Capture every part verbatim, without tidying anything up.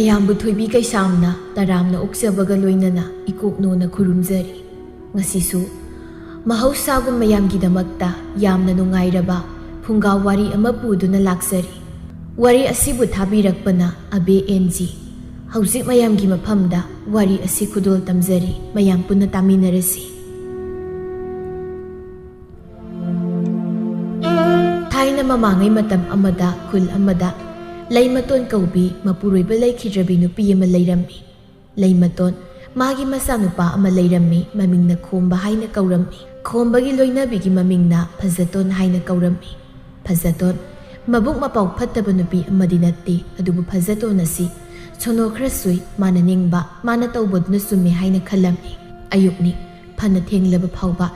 ꯑꯌꯥꯝꯕ ꯊꯣꯏꯕꯤ ꯀꯩꯁꯥꯝꯅ ꯇꯔꯥꯝꯅ ꯑꯣꯛꯆꯕꯒ ꯂꯣꯏꯅꯅ ꯏꯀꯣꯛꯅꯣꯅ ꯈꯨꯔꯨꯝꯖꯔꯤ꯫ ꯉꯁꯤꯁꯨ ꯃꯍꯧꯁꯥꯒꯨꯝ ꯃꯌꯥꯝꯒꯤꯗꯃꯛꯇ ꯌꯥꯝꯅ ꯅꯨꯡꯉꯥꯏꯔꯕ ꯐꯨꯡꯒꯥ ꯋꯥꯔꯤ ꯑꯃ ꯄꯨꯗꯨꯅ ꯂꯥꯛꯆꯔꯤ꯫ ꯋꯥꯔꯤ ꯑꯁꯤꯕꯨ ꯊꯥꯕꯤꯔꯛꯄꯅ ꯑꯕꯦ ꯑꯦꯟ ꯖꯤ꯫ ꯍꯧꯖꯤꯛ ꯃꯌꯥꯝꯒꯤ ꯃꯐꯝꯗ ꯋꯥꯔꯤ ꯑꯁꯤ ꯈꯨꯗꯣꯜ ꯇꯝꯖꯔꯤ, ꯃꯌꯥꯝ ꯄꯨꯟꯅ ꯇꯥꯃꯤꯟꯅꯔꯁꯤ꯫ ꯊꯥꯏꯅ ꯃꯃꯥꯡꯉꯩ ꯃꯇꯝ ꯑꯃꯗ ꯈꯨꯜ ꯑꯃꯗ ꯂꯩꯃꯇꯣꯟ ꯀꯧꯕꯤ ꯃꯄꯨꯔꯣꯏꯕ ꯂꯩꯈꯤꯗ꯭ꯔꯕꯤ ꯅꯨꯄꯤ ꯑꯃ ꯂꯩꯔꯝꯃꯤ꯫ ꯂꯩꯃꯇꯣꯟ ꯃꯥꯒꯤ ꯃꯆꯥꯅꯨꯄꯥ ꯑꯃ ꯂꯩꯔꯝꯃꯤ, ꯃꯃꯤꯡꯅ ꯈꯣꯝꯕ ꯍꯥꯏꯅ ꯀꯧꯔꯝꯃꯤ꯫ ꯈꯣꯝꯕꯒꯤ ꯂꯣꯏꯅꯕꯤꯒꯤ ꯃꯃꯤꯡꯅ ꯐꯖꯇꯣꯟ ꯍꯥꯏꯅ ꯀꯧꯔꯝꯃꯤ꯫ ꯐꯖꯇꯣꯟ ꯃꯕꯨꯛ ꯃꯄꯥꯎ ꯐꯠꯇꯕ ꯅꯨꯄꯤ ꯑꯃꯗꯤ ꯅꯠꯇꯦ, ꯑꯗꯨꯕꯨ ꯐꯖꯇꯣꯟ ꯑꯁꯤ ꯁꯣꯅꯣ ꯈꯔ ꯁꯨꯏ, ꯃꯥꯅ ꯅꯤꯡꯕ, ꯃꯥꯅ ꯇꯧꯕꯗꯨꯅ ꯆꯨꯝꯃꯤ ꯍꯥꯏꯅ ꯈꯜꯂꯝꯃꯤ꯫ ꯑꯌꯨꯛꯅꯤ, ꯐꯅ ꯊꯦꯡꯂꯕ ꯐꯥꯎꯕ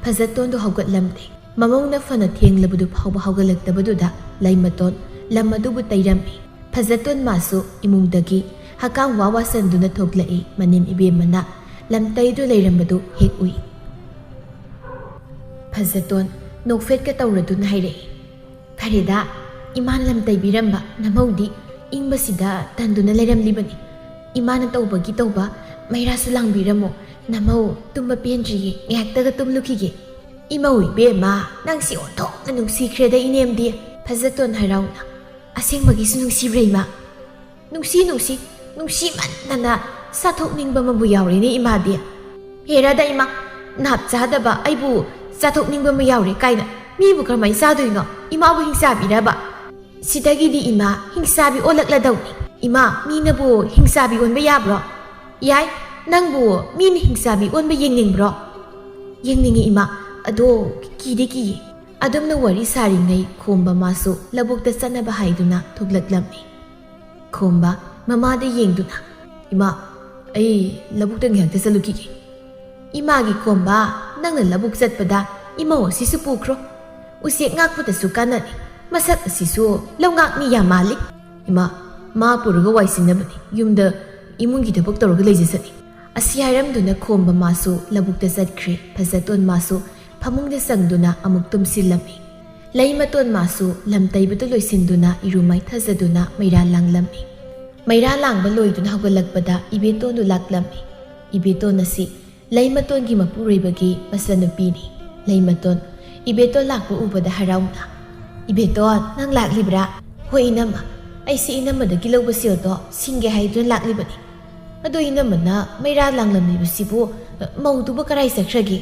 ꯐꯖꯇꯣꯟꯗꯨ ꯍꯧꯒꯠꯂꯝꯗꯦ꯫ ꯃꯃꯧꯅ ꯐꯅ ꯊꯦꯡꯂꯕꯗꯨ ꯐꯥꯎꯕ ꯍꯧꯒꯠꯂꯛꯇꯕꯗꯨꯗ ꯂꯩꯃꯇꯣꯟ ꯂꯝ ꯑꯗꯨꯕꯨ ꯇꯩꯔꯝꯃꯤ꯫ ꯐꯖꯇꯣꯟ ꯃꯥꯁꯨ ꯏꯃꯨꯡꯗꯒꯤ ꯍꯀꯥꯝ ꯋꯥ ꯋꯥꯁꯟꯗꯨꯅ ꯊꯣꯛꯂꯛꯏ꯫ ꯃꯅꯦꯝ ꯏꯕꯦꯝꯃꯅ ꯂꯝꯇꯩꯗꯨ ꯂꯩꯔꯝꯕꯗꯨ ꯍꯦꯛ ꯎꯏ꯫ ꯐꯖꯇꯣꯟ ꯅꯣꯛꯐꯦꯠꯀ ꯇꯧꯔꯗꯨꯅ ꯍꯥꯏꯔꯛꯏ, "ꯐꯔꯦꯗ, ꯏꯃꯥꯅ ꯂꯝ ꯇꯩꯕꯤꯔꯝꯕ ꯅꯃꯧꯗꯤ ꯏꯪꯕꯁꯤꯗ ꯇꯟꯗꯨꯅ ꯂꯩꯔꯝꯂꯤꯕꯅꯤ꯫ ꯏꯃꯥꯅ ꯇꯧꯕꯒꯤ ꯇꯧꯕ, ꯃꯩꯔꯥꯁꯨ ꯂꯥꯡꯕꯤꯔꯝꯃꯣ, ꯅꯃꯧ ꯇꯨꯝꯕ ꯄꯦꯟꯗ꯭ꯔꯤꯌꯦ, ꯉꯥꯏꯍꯥꯛꯇꯒ ꯇꯨꯝꯂꯨꯈꯤꯒꯦ꯫" "ꯏꯃꯧ ꯏꯕꯦꯝꯃ, ꯅꯪꯁꯤ ꯑꯣꯟꯊꯣꯛꯅ ꯅꯨꯡꯁꯤꯈ꯭ꯔꯦꯗ ꯏꯅꯦꯝꯗꯤ꯫" ꯐꯖꯇꯣꯟ ꯍꯔꯥꯎꯅ, "ꯑꯁꯦꯡꯕꯒꯤꯁꯨ ꯅꯨꯡꯁꯤꯕ꯭ꯔꯥ ꯏꯃꯥ?" "ꯅꯨꯡꯁꯤ, ꯅꯨꯡꯁꯤ, ꯅꯨꯡꯁꯤꯃꯟꯗꯅ ꯆꯥꯊꯣꯛꯅꯤꯡꯕ ꯑꯃꯕꯨ ꯌꯥꯎꯔꯦꯅꯦ ꯏꯃꯥꯗꯤ꯫" "ꯍꯦꯔꯥꯗ ꯏꯃꯥ, ꯅꯥꯞ ꯆꯥꯗꯕ ꯑꯩꯕꯨ ꯆꯥꯊꯣꯛꯅꯤꯡꯕ ꯑꯃ ꯌꯥꯎꯔꯦ ꯀꯥꯏꯅ, ꯃꯤꯕꯨ ꯀꯔꯝꯍꯥꯏꯅ ꯆꯥꯗꯣꯏꯅꯣ? ꯏꯃꯥꯕꯨ ꯍꯤꯡꯆꯥꯕꯤꯔꯕ?" "ꯁꯤꯗꯒꯤꯗꯤ ꯏꯃꯥ ꯍꯤꯡꯆꯥꯕꯤ ꯑꯣꯜꯂꯛꯂꯗꯧꯅꯤ꯫" "ꯏꯃꯥ, ꯃꯤꯅꯕꯨ ꯍꯤꯡꯆꯥꯕꯤ ꯑꯣꯟꯕ ꯌꯥꯕ꯭ꯔꯣ?" "ꯌꯥꯏ, ꯅꯪꯕꯨ ꯃꯤꯅ ꯍꯤꯡꯆꯥꯕꯤ ꯑꯣꯟꯕ ꯌꯦꯡꯅꯤꯡꯕ꯭ꯔꯣ?" "ꯌꯦꯡꯅꯤꯡꯉꯤ ꯏꯃꯥ, ꯑꯗꯣ ꯀꯤꯗꯤ ꯀꯤꯌꯦ꯫" ꯑꯗꯨꯝꯅ ꯋꯥꯔꯤ ꯁꯥꯔꯤꯉꯩ ꯈꯣꯝꯕ ꯃꯥꯁꯨ ꯂꯧꯕꯨꯛꯇ ꯆꯠꯅꯕ ꯍꯥꯏꯗꯨꯅ ꯊꯣꯛꯂꯛꯂꯝꯃꯤ꯫ ꯈꯣꯝꯕ ꯃꯃꯥꯗ ꯌꯦꯡꯗꯨꯅ, "ꯏꯃꯥ, ꯑꯩ ꯂꯧꯕꯨꯛꯇ ꯉꯥꯏꯍꯥꯛꯇ ꯆꯠꯂꯨꯈꯤꯒꯦ꯫" "ꯏꯃꯥꯒꯤ ꯈꯣꯝꯕ, ꯅꯪꯅ ꯂꯧꯕꯨꯛ ꯆꯠꯄꯗ ꯏꯃꯧ ꯑꯁꯤꯁꯨ ꯄꯨꯈ꯭ꯔꯣ꯫ ꯎꯆꯦꯛ ꯉꯥꯛꯄꯗꯁꯨ ꯀꯥꯟꯅꯅꯤ꯫ ꯃꯁꯛ ꯑꯁꯤꯁꯨ ꯂꯧꯉꯥꯛ ꯃꯤ ꯌꯥꯝ ꯃꯥꯜꯂꯤ꯫" "ꯏꯃꯥ, ꯃꯥ ꯄꯨꯔꯒ ꯋꯥꯏ ꯁꯤꯟꯅꯕꯅꯤ, ꯌꯨꯝꯗ ꯏꯃꯨꯡꯒꯤ ꯊꯕꯛ ꯇꯧꯔꯒ ꯂꯩꯖꯁꯅꯤ꯫" ꯑꯁꯤ ꯍꯥꯏꯔꯝꯗꯨꯅ ꯈꯣꯝꯕ ꯃꯥꯁꯨ ꯂꯧꯕꯨꯛꯇ ꯆꯠꯈ꯭ꯔꯦ꯫ ꯐꯖꯇꯣꯟ ꯃꯥꯁꯨ ꯐꯃꯨꯡꯗ ꯆꯪꯗꯨꯅ ꯑꯃꯨꯛ ꯇꯨꯝꯁꯤꯜꯂꯝꯃꯤ꯫ ꯂꯩꯃꯇꯣꯟ ꯃꯥꯁꯨ ꯂꯝ ꯇꯩꯕꯗꯨ ꯂꯣꯏꯁꯤꯟꯗꯨꯅ ꯏꯔꯨ ꯃꯥꯏꯊꯖꯗꯨꯅ ꯃꯩꯔꯥ ꯂꯥꯡꯂꯝꯃꯤ꯫ ꯃꯩꯔꯥ ꯂꯥꯡꯕ ꯂꯣꯏꯗꯨꯅ ꯍꯧꯒꯠꯂꯛꯄꯗ ꯏꯕꯦꯇꯣꯟꯗꯨ ꯂꯥꯛꯂꯝꯃꯤ꯫ ꯏꯕꯦꯇꯣꯟ ꯑꯁꯤ ꯂꯩꯃꯇꯣꯟꯒꯤ ꯃꯄꯨꯔꯣꯏꯕꯒꯤ ꯃꯆꯟꯅꯨꯄꯤꯅꯤ꯫ ꯂꯩꯃꯇꯣꯟ ꯏꯕꯦꯇꯣꯟ ꯂꯥꯛꯄ ꯎꯕꯗ ꯍꯔꯥꯎꯅ, "ꯏꯕꯦꯇꯣꯟ, ꯅꯪ ꯂꯥꯛꯂꯤꯕ꯭ꯔꯥ?" "ꯍꯣꯏ ꯏꯅꯝꯃ, ꯑꯩꯁꯤ ꯏꯅꯝꯃꯗꯒꯤ ꯂꯧꯕ ꯁꯦꯜꯗꯣ ꯁꯤꯡꯒꯦ ꯍꯥꯏꯗꯨꯅ ꯂꯥꯛꯂꯤꯕꯅꯤ꯫ ꯑꯗꯣ ꯏꯅꯝꯃꯅ ꯃꯩꯔꯥ ꯂꯥꯡꯂꯝꯂꯤꯕꯁꯤꯕꯨ ꯃꯧꯗꯨꯕꯨ ꯀꯔꯥꯏ ꯆꯠꯈ꯭ꯔꯒꯦ?"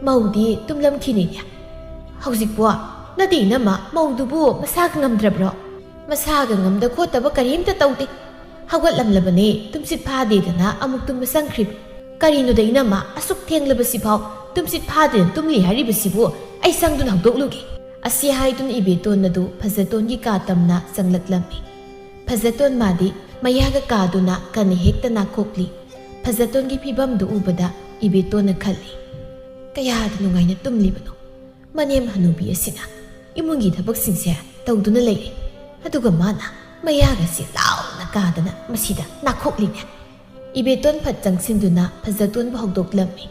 "ꯃꯧꯗꯤ ꯇꯨꯝꯂꯝꯈꯤꯅꯤꯅꯦ ꯍꯧꯖꯤꯛꯄꯣ?" "ꯅꯠꯇꯦ ꯏꯅꯝꯃ, ꯃꯧꯗꯨꯕꯨ ꯃꯁꯥꯒ ꯉꯝꯗ꯭ꯔꯕ꯭ꯔꯣ?" "ꯃꯁꯥꯒ ꯉꯝꯗ ꯈꯣꯠꯇꯕ ꯀꯔꯤꯝꯇ ꯇꯧꯗꯦ꯫ ꯍꯧꯒꯠꯂꯝꯂꯕꯅꯦ, ꯇꯨꯝꯁꯤꯠ ꯐꯥꯗꯦꯗꯅ ꯑꯃꯨꯛ ꯇꯨꯝꯕ ꯆꯪꯈ꯭ꯔꯤꯕ꯫" "ꯀꯔꯤꯅꯣꯗ ꯏꯅꯝꯃ, ꯑꯁꯨꯛ ꯊꯦꯡꯂꯕꯁꯤꯐꯥꯎ ꯇꯨꯝꯁꯤꯠ ꯐꯥꯗꯅ ꯇꯨꯝꯂꯤ ꯍꯥꯏꯔꯤꯕꯁꯤꯕꯨ? ꯑꯩ ꯆꯪꯗꯨꯅ ꯍꯧꯗꯣꯛꯂꯨꯒꯦ꯫" ꯑꯁꯤ ꯍꯥꯏꯗꯨꯅ ꯏꯕꯦꯇꯣꯟ ꯑꯗꯨ ꯐꯖꯇꯣꯟꯒꯤ ꯀꯥ ꯇꯝꯅ ꯆꯪꯂꯛꯂꯝꯃꯤ꯫ ꯐꯖꯇꯣꯟ ꯃꯥꯗꯤ ꯃꯌꯥꯒ ꯀꯥꯗꯨꯅ ꯀꯟꯅ ꯍꯦꯛꯇ ꯅꯥꯈꯣꯛꯂꯤ꯫ ꯐꯖꯇꯣꯟꯒꯤ ꯐꯤꯕꯝꯗꯨ ꯎꯕꯗ ꯏꯕꯦꯇꯣꯟꯅ ꯈꯜꯂꯤ, "ꯀꯌꯥꯗ ꯅꯨꯡꯉꯥꯏꯅ ꯇꯨꯝꯂꯤꯕꯅꯣ ꯃꯅꯦꯝ ꯍꯅꯨꯕꯤ ꯑꯁꯤꯅ꯫ ꯏꯃꯨꯡꯒꯤ ꯊꯕꯛꯁꯤꯡꯁꯦ ꯇꯧꯗꯨꯅ ꯂꯩꯔꯦ, ꯑꯗꯨꯒ ꯃꯥꯅ ꯃꯌꯥꯒꯁꯤ ꯂꯥꯎꯅ ꯀꯥꯗꯅ ꯃꯁꯤꯗ ꯅꯥꯈꯣꯛꯂꯤꯅꯦ꯫" ꯏꯕꯦꯇꯣꯟ ꯐꯠ ꯆꯪꯁꯤꯟꯗꯨꯅ ꯐꯖꯇꯣꯟꯕꯨ ꯍꯧꯗꯣꯛꯂꯝꯃꯤ꯫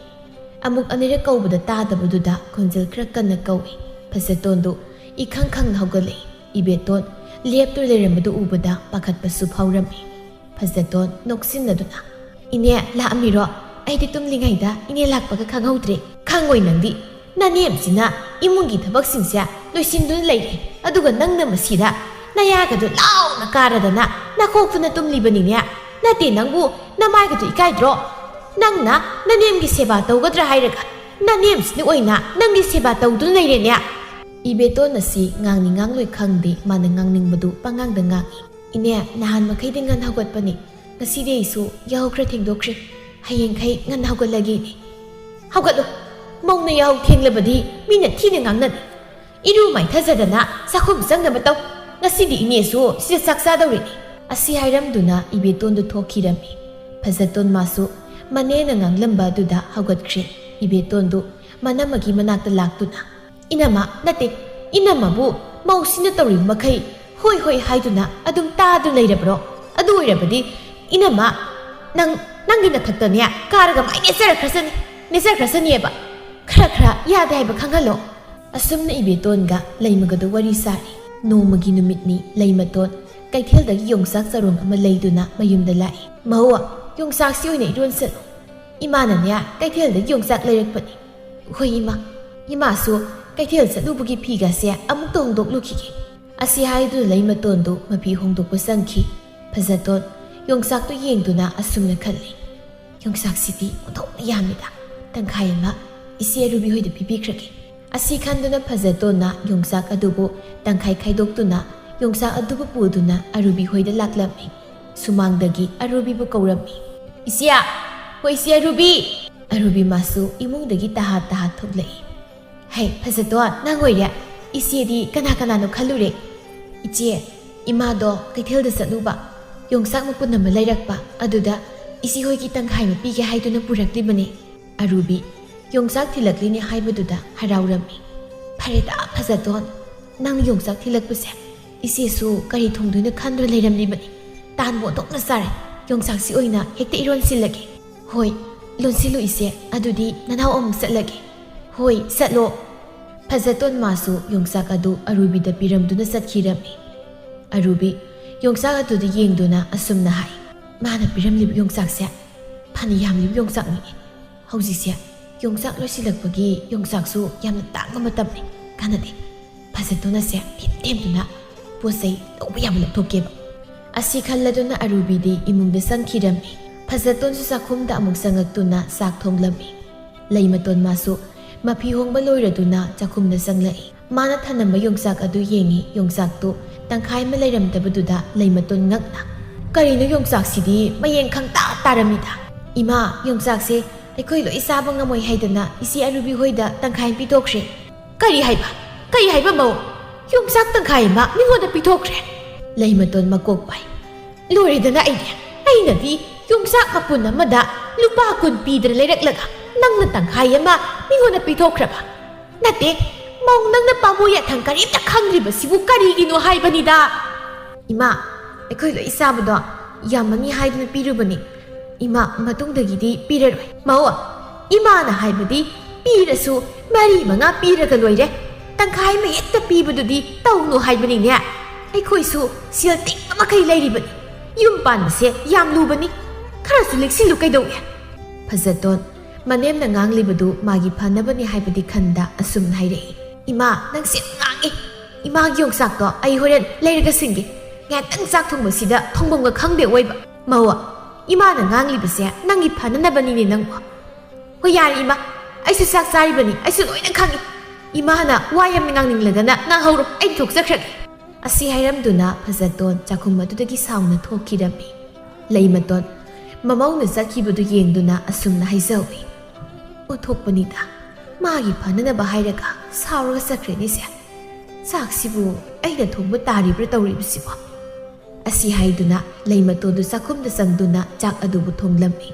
ꯑꯃꯨꯛ ꯑꯅꯤꯔꯛ ꯀꯧꯕꯗ ꯇꯥꯗꯕꯗꯨꯗ ꯈꯣꯟꯖꯦꯜ ꯈꯔ ꯀꯟꯅ ꯀꯧꯏ꯫ ꯐꯖꯇꯣꯟꯗꯨ ꯏꯈꯪ ꯈꯪꯅ ꯍꯧꯒꯠꯂꯛꯏ꯫ ꯏꯕꯦꯇꯣꯟ ꯂꯦꯞꯇꯨꯅ ꯂꯩꯔꯝꯕꯗꯨ ꯎꯕꯗ ꯄꯥꯈꯠꯄꯁꯨ ꯐꯥꯎꯔꯝꯃꯤ꯫ ꯐꯖꯇꯣꯟ ꯅꯣꯛꯁꯤꯟꯅꯗꯨꯅ, "ꯏꯅꯦ, ꯂꯥꯛꯑꯝꯃꯤꯔꯣ? ꯑꯩꯗꯤ ꯇꯨꯝꯂꯤꯉꯩꯗ ꯏꯅꯦ ꯂꯥꯛꯄꯒ ꯈꯪꯍꯧꯗ꯭ꯔꯦ꯫" "ꯈꯪꯉꯣꯏ ꯅꯪꯗꯤ꯫ ꯅꯅꯦꯝꯁꯤꯅ ꯏꯃꯨꯡꯒꯤ ꯊꯕꯛꯁꯤꯡꯁꯦ ꯂꯣꯏꯁꯤꯟꯗꯨꯅ ꯂꯩꯔꯦ, ꯑꯗꯨꯒ ꯅꯪꯅ ꯃꯁꯤꯗ ꯅꯌꯥꯒꯗꯨ ꯂꯥꯎꯅ ꯀꯥꯔꯗꯅ ꯅꯈꯣꯛꯇꯨꯅ ꯇꯨꯝꯂꯤꯕꯅꯤꯅꯦ꯫ ꯅꯠꯇꯦ, ꯅꯪꯕꯨ ꯅꯃꯥꯏꯒꯗꯨ ꯏꯀꯥꯏꯗ꯭ꯔꯣ? ꯅꯪꯅ ꯅꯅꯦꯝꯒꯤ ꯁꯦꯕꯥ ꯇꯧꯒꯗ꯭ꯔꯥ ꯍꯥꯏꯔꯒ ꯅꯅꯦꯝꯁꯤꯅ ꯑꯣꯏꯅ ꯅꯪꯒꯤ ꯁꯦꯕꯥ ꯇꯧꯗꯨꯅ ꯂꯩꯔꯦꯅꯦ꯫" ꯏꯕꯦꯇꯣꯟ ꯑꯁꯤ ꯉꯥꯡꯅꯤꯡ ꯉꯥꯡꯂꯣꯏ ꯈꯪꯗꯦ, ꯃꯥꯅ ꯉꯥꯡꯅꯤꯡꯕꯗꯨ ꯄꯉꯥꯡꯗ ꯉꯥꯡꯏ꯫ "ꯏꯅꯦ, ꯅꯍꯥꯟ ꯃꯈꯩꯗꯤ ꯉꯟꯅ ꯍꯧꯒꯠꯄꯅꯤ, ꯉꯁꯤꯗꯤ ꯑꯩꯁꯨ ꯌꯥꯍꯧ ꯈꯔ ꯊꯦꯡꯗꯣꯛꯈ꯭ꯔꯦ꯫ ꯍꯌꯦꯡꯈꯩ ꯉꯟꯅ ꯍꯧꯒꯠꯂꯒꯦ ꯏꯅꯦ꯫" "ꯍꯧꯒꯠꯂꯨ, ꯃꯧꯅ ꯌꯥꯍꯧ ꯊꯦꯡꯂꯕꯗꯤ ꯃꯤꯅ ꯊꯤꯅ ꯉꯥꯡꯅꯅꯤ꯫ ꯏꯔꯨ ꯃꯥꯏꯊꯖꯗꯅ ꯆꯥꯛꯈꯨꯝ ꯆꯪꯅꯕ ꯇꯧ꯫ ꯉꯁꯤꯗꯤ ꯏꯅꯦꯁꯨ ꯁꯤꯗ ꯆꯥꯛ ꯆꯥꯗꯧꯔꯤꯅꯤ꯫" ꯑꯁꯤ ꯍꯥꯏꯔꯝꯗꯨꯅ ꯏꯕꯦꯇꯣꯟꯗꯨ ꯊꯣꯛꯈꯤꯔꯝꯃꯤ꯫ ꯐꯖꯇꯣꯟ ꯃꯥꯁꯨ ꯃꯅꯦꯅ ꯉꯥꯡꯂꯝꯕ ꯑꯗꯨꯗ ꯍꯧꯒꯠꯈ꯭ꯔꯦ꯫ ꯏꯕꯦꯇꯣꯟꯗꯨ ꯃꯅꯝꯃꯒꯤ ꯃꯅꯥꯛꯇ ꯂꯥꯛꯇꯨꯅ, "ꯏꯅꯝꯃ, ꯅꯠꯇꯦ, ꯏꯅꯝꯃꯕꯨ ꯃꯧꯁꯤꯅ ꯇꯧꯔꯤꯕ ꯃꯈꯩ ꯍꯣꯏ ꯍꯣꯏ ꯍꯥꯏꯗꯨꯅ ꯑꯗꯨꯝ ꯇꯥꯗꯨꯅ ꯂꯩꯔꯕ꯭ꯔꯣ? ꯑꯗꯨ ꯑꯣꯏꯔꯕꯗꯤ ꯏꯅꯝꯃ, ꯅꯪ, ꯅꯪꯒꯤ ꯅꯊꯛꯇꯅꯦ ꯀꯥꯔꯒ ꯃꯥꯏ ꯅꯦꯠꯆꯔꯛꯈ꯭ꯔꯁꯅꯤ, ꯅꯦꯠꯆꯔꯛꯈ꯭ꯔꯁꯅꯤꯑꯕ꯫ ꯈꯔ ꯈꯔ ꯌꯥꯗꯦ ꯍꯥꯏꯕ ꯈꯪꯍꯜꯂꯣ꯫" ꯑꯁꯨꯝꯅ ꯏꯕꯦꯇꯣꯟꯒ ꯂꯩꯃꯒꯗꯨ ꯋꯥꯔꯤ ꯁꯥꯔꯤ꯫ ꯅꯣꯡꯃꯒꯤ ꯅꯨꯃꯤꯠꯅꯤ꯫ ꯂꯩꯃꯇꯣꯟ ꯀꯩꯊꯦꯜꯗꯒꯤ ꯌꯣꯡꯆꯥꯛ ꯆꯔꯣꯡ ꯑꯃ ꯂꯩꯗꯨꯅ ꯃꯌꯨꯝꯗ ꯂꯥꯛꯏ꯫ "ꯃꯧ, ꯌꯣꯡꯆꯥꯛꯁꯤ ꯑꯣꯏꯅ ꯏꯔꯣꯟꯁꯜꯂꯨ꯫ ꯏꯃꯥꯅꯅꯦ ꯀꯩꯊꯦꯜꯗꯒꯤ ꯌꯣꯡꯆꯥꯛ ꯂꯩꯔꯛꯄꯅꯤ꯫" "ꯍꯣꯏ ꯏꯃꯥ꯫" ꯏꯃꯥꯁꯨ ꯀꯩꯊꯦꯜ ꯆꯠꯂꯨꯕꯒꯤ ꯐꯤꯒꯁꯦ ꯑꯃꯨꯛꯇ ꯍꯣꯡꯗꯣꯛꯂꯨꯈꯤꯒꯦ꯫ ꯑꯁꯤ ꯍꯥꯏꯗꯨꯅ ꯂꯩꯃꯇꯣꯟꯗꯨ ꯃꯐꯤ ꯍꯣꯡꯗꯣꯛꯄ ꯆꯪꯈꯤ꯫ ꯐꯖꯇꯣꯟ ꯌꯣꯡꯆꯥꯛꯇꯨ ꯌꯦꯡꯗꯨꯅ ꯑꯁꯨꯝꯅ ꯈꯜꯂꯤ꯫ "ꯌꯣꯡꯆꯥꯛꯁꯤꯗꯤ ꯑꯣꯟꯊꯣꯛꯅ ꯌꯥꯝꯃꯤꯗ꯫ ꯇꯪꯈꯥꯏ ꯑꯃ ꯏꯆꯦ ꯑꯔꯨꯕꯤ ꯍꯣꯏꯗ ꯄꯤꯕꯤꯈ꯭ꯔꯒꯦ꯫" ꯑꯁꯤ ꯈꯟꯗꯨꯅ ꯐꯖꯇꯣꯟꯅ ꯌꯣꯡꯆꯥꯛ ꯑꯗꯨꯕꯨ ꯇꯪꯈꯥꯏ ꯈꯥꯏꯗꯣꯛꯇꯨꯅ ꯌꯣꯡꯆꯥꯛ ꯑꯗꯨꯕꯨ ꯄꯨꯗꯨꯅ ꯑꯔꯨꯕꯤ ꯍꯣꯏꯗ ꯂꯥꯛꯂꯝꯃꯤ꯫ ꯁꯨꯃꯥꯡꯗꯒꯤ ꯑꯔꯨꯕꯤꯕꯨ ꯀꯧꯔꯝꯃꯤ꯫ "ꯏꯆꯦ! ꯍꯣꯏ, ꯏꯆꯦ ꯑꯔꯨꯕꯤ!" ꯑꯔꯨꯕꯤ ꯃꯥꯁꯨ ꯏꯃꯨꯡꯗꯒꯤ ꯇꯍꯥ ꯇꯍꯥ ꯊꯣꯛꯂꯛꯏ꯫ "ꯍꯩ, ꯐꯖꯇꯣꯟ, ꯅꯪ ꯑꯣꯏꯔꯦ꯫ ꯏꯆꯦꯗꯤ ꯀꯅꯥ ꯀꯅꯥꯅꯣ ꯈꯜꯂꯨꯔꯦ꯫" "ꯏꯆꯦ, ꯏꯃꯥꯗꯣ ꯀꯩꯊꯦꯜꯗ ꯆꯠꯂꯨꯕ, ꯌꯣꯡꯆꯥꯛ ꯃꯄꯨꯟ ꯑꯃ ꯂꯩꯔꯛꯄ, ꯑꯗꯨꯗ ꯏꯆꯦ ꯍꯣꯏꯒꯤ ꯇꯪꯈꯥꯏ ꯑꯃ ꯄꯤꯒꯦ ꯍꯥꯏꯗꯨꯅ ꯄꯨꯔꯛꯂꯤꯕꯅꯤ꯫" ꯑꯔꯨꯕꯤ ꯌꯣꯡꯆꯥꯛ ꯊꯤꯜꯂꯛꯂꯤꯅꯤ ꯍꯥꯏꯕꯗꯨꯗ ꯍꯔꯥꯎꯔꯝꯃꯤ꯫ "ꯐꯔꯦꯗ, ꯐꯖꯇꯣꯟ, ꯅꯪ ꯌꯣꯡꯆꯥꯛ ꯊꯤꯜꯂꯛꯄꯁꯦ ꯏꯆꯦꯁꯨ ꯀꯔꯤ ꯊꯣꯡꯗꯣꯏꯅꯣ ꯈꯟꯗꯨꯅ ꯂꯩꯔꯝꯂꯤꯕꯅꯤ꯫ ꯇꯥꯟꯕꯨ ꯑꯣꯟꯊꯣꯛꯅ ꯆꯥꯔꯦ꯫ ꯌꯣꯡꯆꯥꯛꯁꯤ ꯑꯣꯏꯅ ꯍꯦꯛꯇ ꯏꯔꯣꯟꯁꯤꯜꯂꯒꯦ꯫" "ꯍꯣꯏ, ꯂꯣꯟꯁꯤꯜꯂꯨ ꯏꯆꯦ꯫ ꯑꯗꯨꯗꯤ ꯅꯅꯥꯎ ꯑꯃꯨꯛ ꯆꯠꯂꯒꯦ꯫" "ꯍꯣꯏ, ꯆꯠꯂꯣ꯫" ꯐꯖꯇꯣꯟ ꯃꯥꯁꯨ ꯌꯣꯡꯆꯥꯛ ꯑꯗꯨ ꯑꯔꯨꯕꯤꯗ ꯄꯤꯔꯝꯗꯨꯅ ꯆꯠꯈꯤꯔꯝꯃꯤ꯫ ꯑꯔꯨꯕꯤ ꯌꯣꯡꯆꯥꯛ ꯑꯗꯨꯗ ꯌꯦꯡꯗꯨꯅ ꯑꯁꯨꯝꯅ ꯍꯥꯏ, "ꯃꯥꯅ ꯄꯤꯔꯝꯂꯤꯕ ꯌꯣꯡꯆꯥꯛꯁꯦ ꯐꯅ ꯌꯥꯝꯂꯤꯕ ꯌꯣꯡꯆꯥꯛꯅꯤ꯫ ꯍꯧꯖꯤꯛꯁꯦ ꯌꯣꯡꯆꯥꯛ ꯂꯣꯏꯁꯤꯜꯂꯛꯄꯒꯤ ꯌꯣꯡꯆꯥꯛꯁꯨ ꯌꯥꯝꯅ ꯇꯥꯡꯕ ꯃꯇꯝꯅꯤ꯫ ꯀꯥꯟꯅꯗꯦ, ꯐꯖꯇꯣꯟ ꯑꯁꯦ ꯊꯦꯝ ꯊꯦꯝꯗꯨꯅ ꯄꯣꯠ ꯆꯩ ꯂꯧꯕ ꯌꯥꯕ ꯂꯧꯊꯣꯛꯀꯦꯕ꯫" ꯑꯁꯤ ꯈꯜꯂꯗꯨꯅ ꯑꯔꯨꯕꯤꯗꯤ ꯏꯃꯨꯡꯗ ꯆꯪꯈꯤꯔꯝꯃꯤ꯫ ꯐꯖꯇꯣꯟꯁꯨ ꯆꯥꯛꯈꯨꯝꯗ ꯑꯃꯨꯛ ꯆꯪꯉꯛꯇꯨꯅ ꯆꯥꯛ ꯊꯣꯡꯂꯝꯃꯤ꯫ ꯂꯩꯃꯇꯣꯟ ꯃꯥꯁꯨ ꯃꯐꯤ ꯍꯣꯡꯕ ꯂꯣꯏꯔꯗꯨꯅ ꯆꯥꯛꯈꯨꯝꯗ ꯆꯪꯂꯛꯏ꯫ ꯃꯥꯅ ꯊꯅꯝꯕ ꯌꯣꯡꯆꯥꯛ ꯑꯗꯨ ꯌꯦꯡꯉꯤ꯫ ꯌꯣꯡꯆꯥꯛꯇꯨ ꯇꯪꯈꯥꯏ ꯑꯃ ꯂꯩꯔꯝꯗꯕꯗꯨꯗ ꯂꯩꯃꯇꯣꯟ ꯉꯛꯅ, "ꯀꯔꯤꯅꯣ ꯌꯣꯡꯆꯥꯛꯁꯤꯗꯤ ꯃꯌꯦꯡ ꯈꯪꯇꯥ ꯇꯥꯔꯝꯃꯤꯗ? ꯏꯃꯥ, ꯌꯣꯡꯆꯥꯛꯁꯦ ꯑꯩꯈꯣꯏ ꯂꯣꯏ ꯆꯥꯕ ꯉꯝꯃꯣꯏ ꯍꯥꯏꯗꯅ ꯏꯆꯦ ꯑꯔꯨꯕꯤ ꯍꯣꯏꯗ ꯇꯪꯈꯥꯏ ꯑꯃ ꯄꯤꯊꯣꯛꯈ꯭ꯔꯦ꯫" "ꯀꯔꯤ ꯍꯥꯏꯕ? ꯀꯔꯤ ꯍꯥꯏꯕ ꯃꯧ? ꯌꯣꯡꯆꯥꯛ ꯇꯪꯈꯥꯏ ꯑꯃ ꯃꯤꯉꯣꯟꯗ ꯄꯤꯊꯣꯛꯈ꯭ꯔꯦ?" ꯂꯩꯃꯇꯣꯟ ꯃꯀꯣꯛ ꯄꯥꯏ꯫ "ꯂꯣꯏꯔꯦꯗꯅ ꯑꯩꯗꯤ꯫ ꯑꯩꯅꯗꯤ ꯌꯣꯡꯆꯥꯛ ꯃꯄꯨꯟ ꯑꯃꯗ ꯂꯨꯄꯥ ꯀꯨꯟ ꯄꯤꯗꯅ ꯂꯩꯔꯛꯂꯒ ꯅꯪꯅ ꯇꯪꯈꯥꯏ ꯑꯃ ꯃꯤꯉꯣꯟꯗ ꯄꯤꯊꯣꯛꯈ꯭ꯔꯕ? ꯅꯠꯇꯦ, ꯃꯧ ꯅꯪꯅ ꯄꯥꯝꯕꯣ ꯌꯥꯊꯪ ꯀꯔꯤꯝꯇ ꯈꯪꯗ꯭ꯔꯤꯕꯁꯤꯕꯨ ꯀꯔꯤꯒꯤꯅꯣ ꯍꯥꯏꯕꯅꯤꯗ?" "ꯏꯃꯥ, ꯑꯩꯈꯣꯏ ꯂꯣꯏ ꯆꯥꯕꯗꯣ ꯌꯥꯝꯃꯅꯤ ꯍꯥꯏꯗꯨꯅ ꯄꯤꯔꯨꯕꯅꯤ꯫ ꯏꯃꯥ, ꯃꯇꯨꯡꯗꯒꯤꯗꯤ ꯄꯤꯔꯔꯣꯏ꯫" "ꯃꯧ, ꯏꯃꯥꯅ ꯍꯥꯏꯕꯗꯤ ꯄꯤꯔꯁꯨ ꯃꯔꯤ ꯃꯉꯥ ꯄꯤꯔꯒ ꯂꯣꯏꯔꯦ꯫ ꯇꯪꯈꯥꯏ ꯑꯃ ꯍꯦꯛꯇ ꯄꯤꯕꯗꯨꯗꯤ ꯇꯧꯅꯨ ꯍꯥꯏꯕꯅꯤꯅꯦ꯫ ꯑꯩꯈꯣꯏꯁꯨ ꯁꯦꯜ ꯇꯤꯡꯕ ꯃꯈꯩ ꯂꯩꯔꯤꯕꯅꯤ꯫ ꯌꯨꯝ ꯄꯥꯟꯕꯁꯦ ꯌꯥꯝ ꯂꯨꯕꯅꯤ꯫ ꯈꯔꯁꯨ ꯂꯤꯛꯁꯤꯜꯂꯨ ꯀꯩꯗꯧꯏ? ꯐꯖꯇꯣꯟ, ꯃꯅꯦꯝꯅ ꯉꯥꯡꯂꯤꯕꯗꯨ ꯃꯥꯒꯤ ꯐꯅꯕꯅꯤ ꯍꯥꯏꯕꯗꯤ ꯈꯟꯗ ꯑꯁꯨꯝꯅ ꯍꯥꯏꯔꯛꯏ꯫ ꯏꯃꯥ, ꯅꯪꯁꯦ ꯌꯥꯝ ꯉꯥꯡꯉꯤ꯫ ꯏꯃꯥꯒꯤ ꯌꯣꯡꯆꯥꯛꯇꯣ ꯑꯩ ꯍꯣꯔꯦꯟ ꯂꯩꯔꯒ ꯁꯤꯡꯒꯦ꯫ ꯉꯥꯏꯍꯥꯛꯇꯪ ꯆꯥꯛ ꯊꯣꯡꯕꯁꯤꯗ ꯊꯣꯡꯐꯝꯒ ꯈꯪꯗꯦ ꯑꯣꯏꯕ꯫ ꯃꯧ, ꯏꯃꯥꯅ ꯉꯥꯡꯂꯤꯕꯁꯦ ꯅꯪꯒꯤ ꯐꯅꯅꯕꯅꯤꯅꯦ ꯅꯪꯕꯨ꯫ ꯍꯣꯏ, ꯌꯥꯔꯦ ꯏꯃꯥ, ꯑꯩꯁꯨ ꯆꯥꯛ ꯆꯥꯔꯤꯕꯅꯤ, ꯑꯩꯁꯨ ꯂꯣꯏꯅ ꯈꯪꯉꯤ꯫ ꯏꯃꯥꯅ ꯋꯥ ꯌꯥꯝ ꯉꯥꯡꯅꯤꯡꯂꯗꯅ ꯉꯥꯡꯍꯧꯔꯣ, ꯑꯩ ꯊꯣꯛꯆꯈ꯭ꯔꯒꯦ꯫ ꯑꯁꯤ ꯍꯥꯏꯔꯝꯗꯨꯅ ꯐꯖꯇꯣꯟ ꯆꯥꯛꯈꯨꯝ ꯑꯗꯨꯗꯒꯤ ꯁꯥꯎꯅ ꯊꯣꯛꯈꯤꯔꯝꯃꯤ꯫ ꯂꯩꯃꯇꯣꯟ ꯃꯃꯧꯅ ꯆꯠꯈꯤꯕꯗꯨ ꯌꯦꯡꯗꯨꯅ ꯑꯁꯨꯝꯅ ꯍꯥꯏꯖꯍꯧꯏ꯫ ꯑꯣꯟꯊꯣꯛꯄꯅꯤꯗ, ꯃꯥꯒꯤ ꯐꯅꯅꯕ ꯍꯥꯏꯔꯒ ꯁꯥꯎꯔꯒ ꯆꯠꯈ꯭ꯔꯦꯅꯦꯁꯦ꯫ ꯆꯥꯛꯁꯤꯕꯨ ꯑꯩꯅ ꯊꯣꯡꯕ ꯇꯥꯔꯤꯕ꯭ꯔꯥ ꯇꯧꯔꯤꯕꯁꯤꯕꯣ? ꯑꯁꯤ ꯍꯥꯏꯗꯨꯅ ꯂꯩꯃꯇꯣꯟꯗꯨ ꯆꯥꯛꯈꯨꯝꯗ ꯆꯪꯗꯨꯅ ꯆꯥꯛ ꯑꯗꯨꯕꯨ ꯊꯣꯡꯂꯝꯃꯤ꯫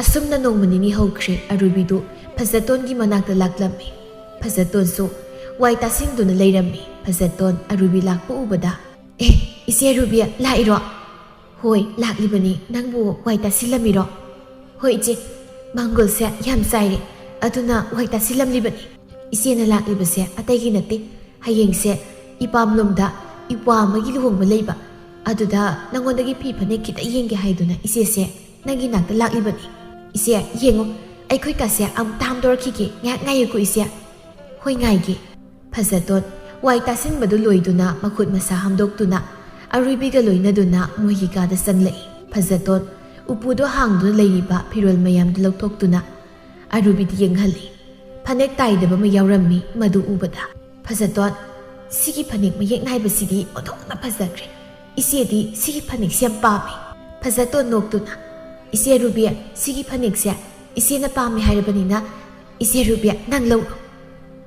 ꯑꯁꯨꯝꯅ ꯅꯣꯡꯃ ꯅꯤꯅꯤ ꯍꯧꯈ꯭ꯔꯦ꯫ ꯑꯔꯨꯕꯤꯗꯨ ꯐꯖꯇꯣꯟꯒꯤ ꯃꯅꯥꯛꯇ ꯂꯥꯛꯂꯝꯃꯤ꯫ ꯐꯖꯇꯣꯟꯁꯨ ꯋꯥꯏ ꯇꯥꯁꯤꯟꯗꯨꯅ ꯂꯩꯔꯝꯃꯤ꯫ ꯐꯖꯇꯣꯟ ꯑꯔꯨꯕꯤ ꯂꯥꯛꯄ ꯎꯕꯗ, "ꯑꯦ, ꯏꯆꯦ ꯑꯔꯨꯕꯤ, ꯂꯥꯛꯏꯔꯣ?" "ꯍꯣꯏ, ꯂꯥꯛꯂꯤꯕꯅꯤ꯫ ꯅꯪꯕꯨ ꯋꯥꯏ ꯇꯥꯁꯤꯜꯂꯝꯃꯤꯔꯣ?" "ꯍꯣꯏ ꯏꯆꯦ, ꯃꯪꯒꯣꯜꯁꯦ ꯌꯥꯝ ꯆꯥꯏꯔꯦ, ꯑꯗꯨꯅ ꯋꯥꯏ ꯇꯥꯁꯤꯜꯂꯝꯂꯤꯕꯅꯤ꯫ ꯏꯆꯦꯅ ꯂꯥꯛꯂꯤꯕꯁꯦ ꯑꯇꯩꯒꯤ ꯅꯠꯇꯦ, ꯍꯌꯦꯡꯁꯦ ꯏꯄꯥꯝꯂꯣꯝꯗ ꯏꯄ꯭ꯋꯥ ꯑꯃꯒꯤ ꯂꯨꯍꯣꯡꯕ ꯂꯩꯕ, ꯑꯗꯨꯗ ꯅꯉꯣꯟꯗꯒꯤ ꯐꯤ ꯐꯅꯦꯛ ꯈꯤꯇ ꯌꯦꯡꯒꯦ ꯍꯥꯏꯗꯨꯅ ꯏꯆꯦꯁꯦ ꯅꯪꯒꯤ ꯅꯥꯛꯇ ꯂꯥꯛꯂꯤꯕꯅꯤ꯫ ꯏꯆꯦ, ꯌꯦꯡꯉꯨ, ꯑꯩꯈꯣꯏ ꯀꯥꯁꯦ ꯑꯃꯨꯛꯇ ꯍꯥꯝꯗꯣꯔꯛꯈꯤꯒꯦ, ꯉꯥꯏꯍꯥꯛ ꯉꯥꯏꯌꯨꯀꯣ ꯏꯆꯦ꯫" "ꯍꯣꯏ, ꯉꯥꯏꯒꯦ꯫" ꯐꯖꯇꯣꯟ ꯋꯥꯏ ꯇꯥꯁꯤꯟꯕꯗꯨ ꯂꯣꯏꯗꯨꯅ ꯃꯈꯨꯠ ꯃꯁꯥ ꯍꯥꯝꯗꯣꯛꯇꯨꯅ ꯑꯔꯨꯕꯤꯒ ꯂꯣꯏꯅꯗꯨꯅ ꯃꯣꯏꯒꯤ ꯀꯥꯗ ꯆꯪꯂꯛꯏ꯫ ꯐꯖꯇꯣꯟ ꯎꯄꯨꯗꯣ ꯍꯥꯡꯗꯨꯅ ꯂꯩꯔꯤꯕ ꯐꯤꯔꯣꯜ ꯃꯌꯥꯝꯗꯨ ꯂꯧꯊꯣꯛꯇꯨꯅ ꯑꯔꯨꯕꯤꯗ ꯌꯦꯡꯍꯜꯂꯤ꯫ ꯐꯅꯦꯛ ꯇꯥꯏꯗꯕ ꯑꯃ ꯌꯥꯎꯔꯝꯃꯤ꯫ ꯃꯗꯨ ꯎꯕꯗ, "ꯐꯖꯇꯣꯟ, ꯁꯤꯒꯤ ꯐꯅꯦꯛ ꯃꯌꯦꯛ ꯅꯥꯏꯕꯁꯤꯗꯤ ꯑꯣꯟꯊꯣꯛꯅ ꯐꯖꯈ꯭ꯔꯦ꯫ ꯏꯆꯦꯗꯤ ꯁꯤꯒꯤ ꯐꯅꯦꯛꯁꯤ ꯌꯥꯝ ꯄꯥꯝꯃꯤ꯫" ꯐꯖꯇꯣꯟ ꯅꯣꯛꯇꯨꯅ, "ꯏꯆꯦ ꯑꯔꯨꯕꯤ, ꯁꯤꯒꯤ ꯐꯅꯦꯛꯁꯦ ꯏꯆꯦꯅ ꯄꯥꯝꯃꯤ ꯍꯥꯏꯔꯕꯅꯤꯅ, ꯏꯆꯦ ꯑꯔꯨꯕꯤ, ꯅꯪ ꯂꯧꯔꯣ꯫"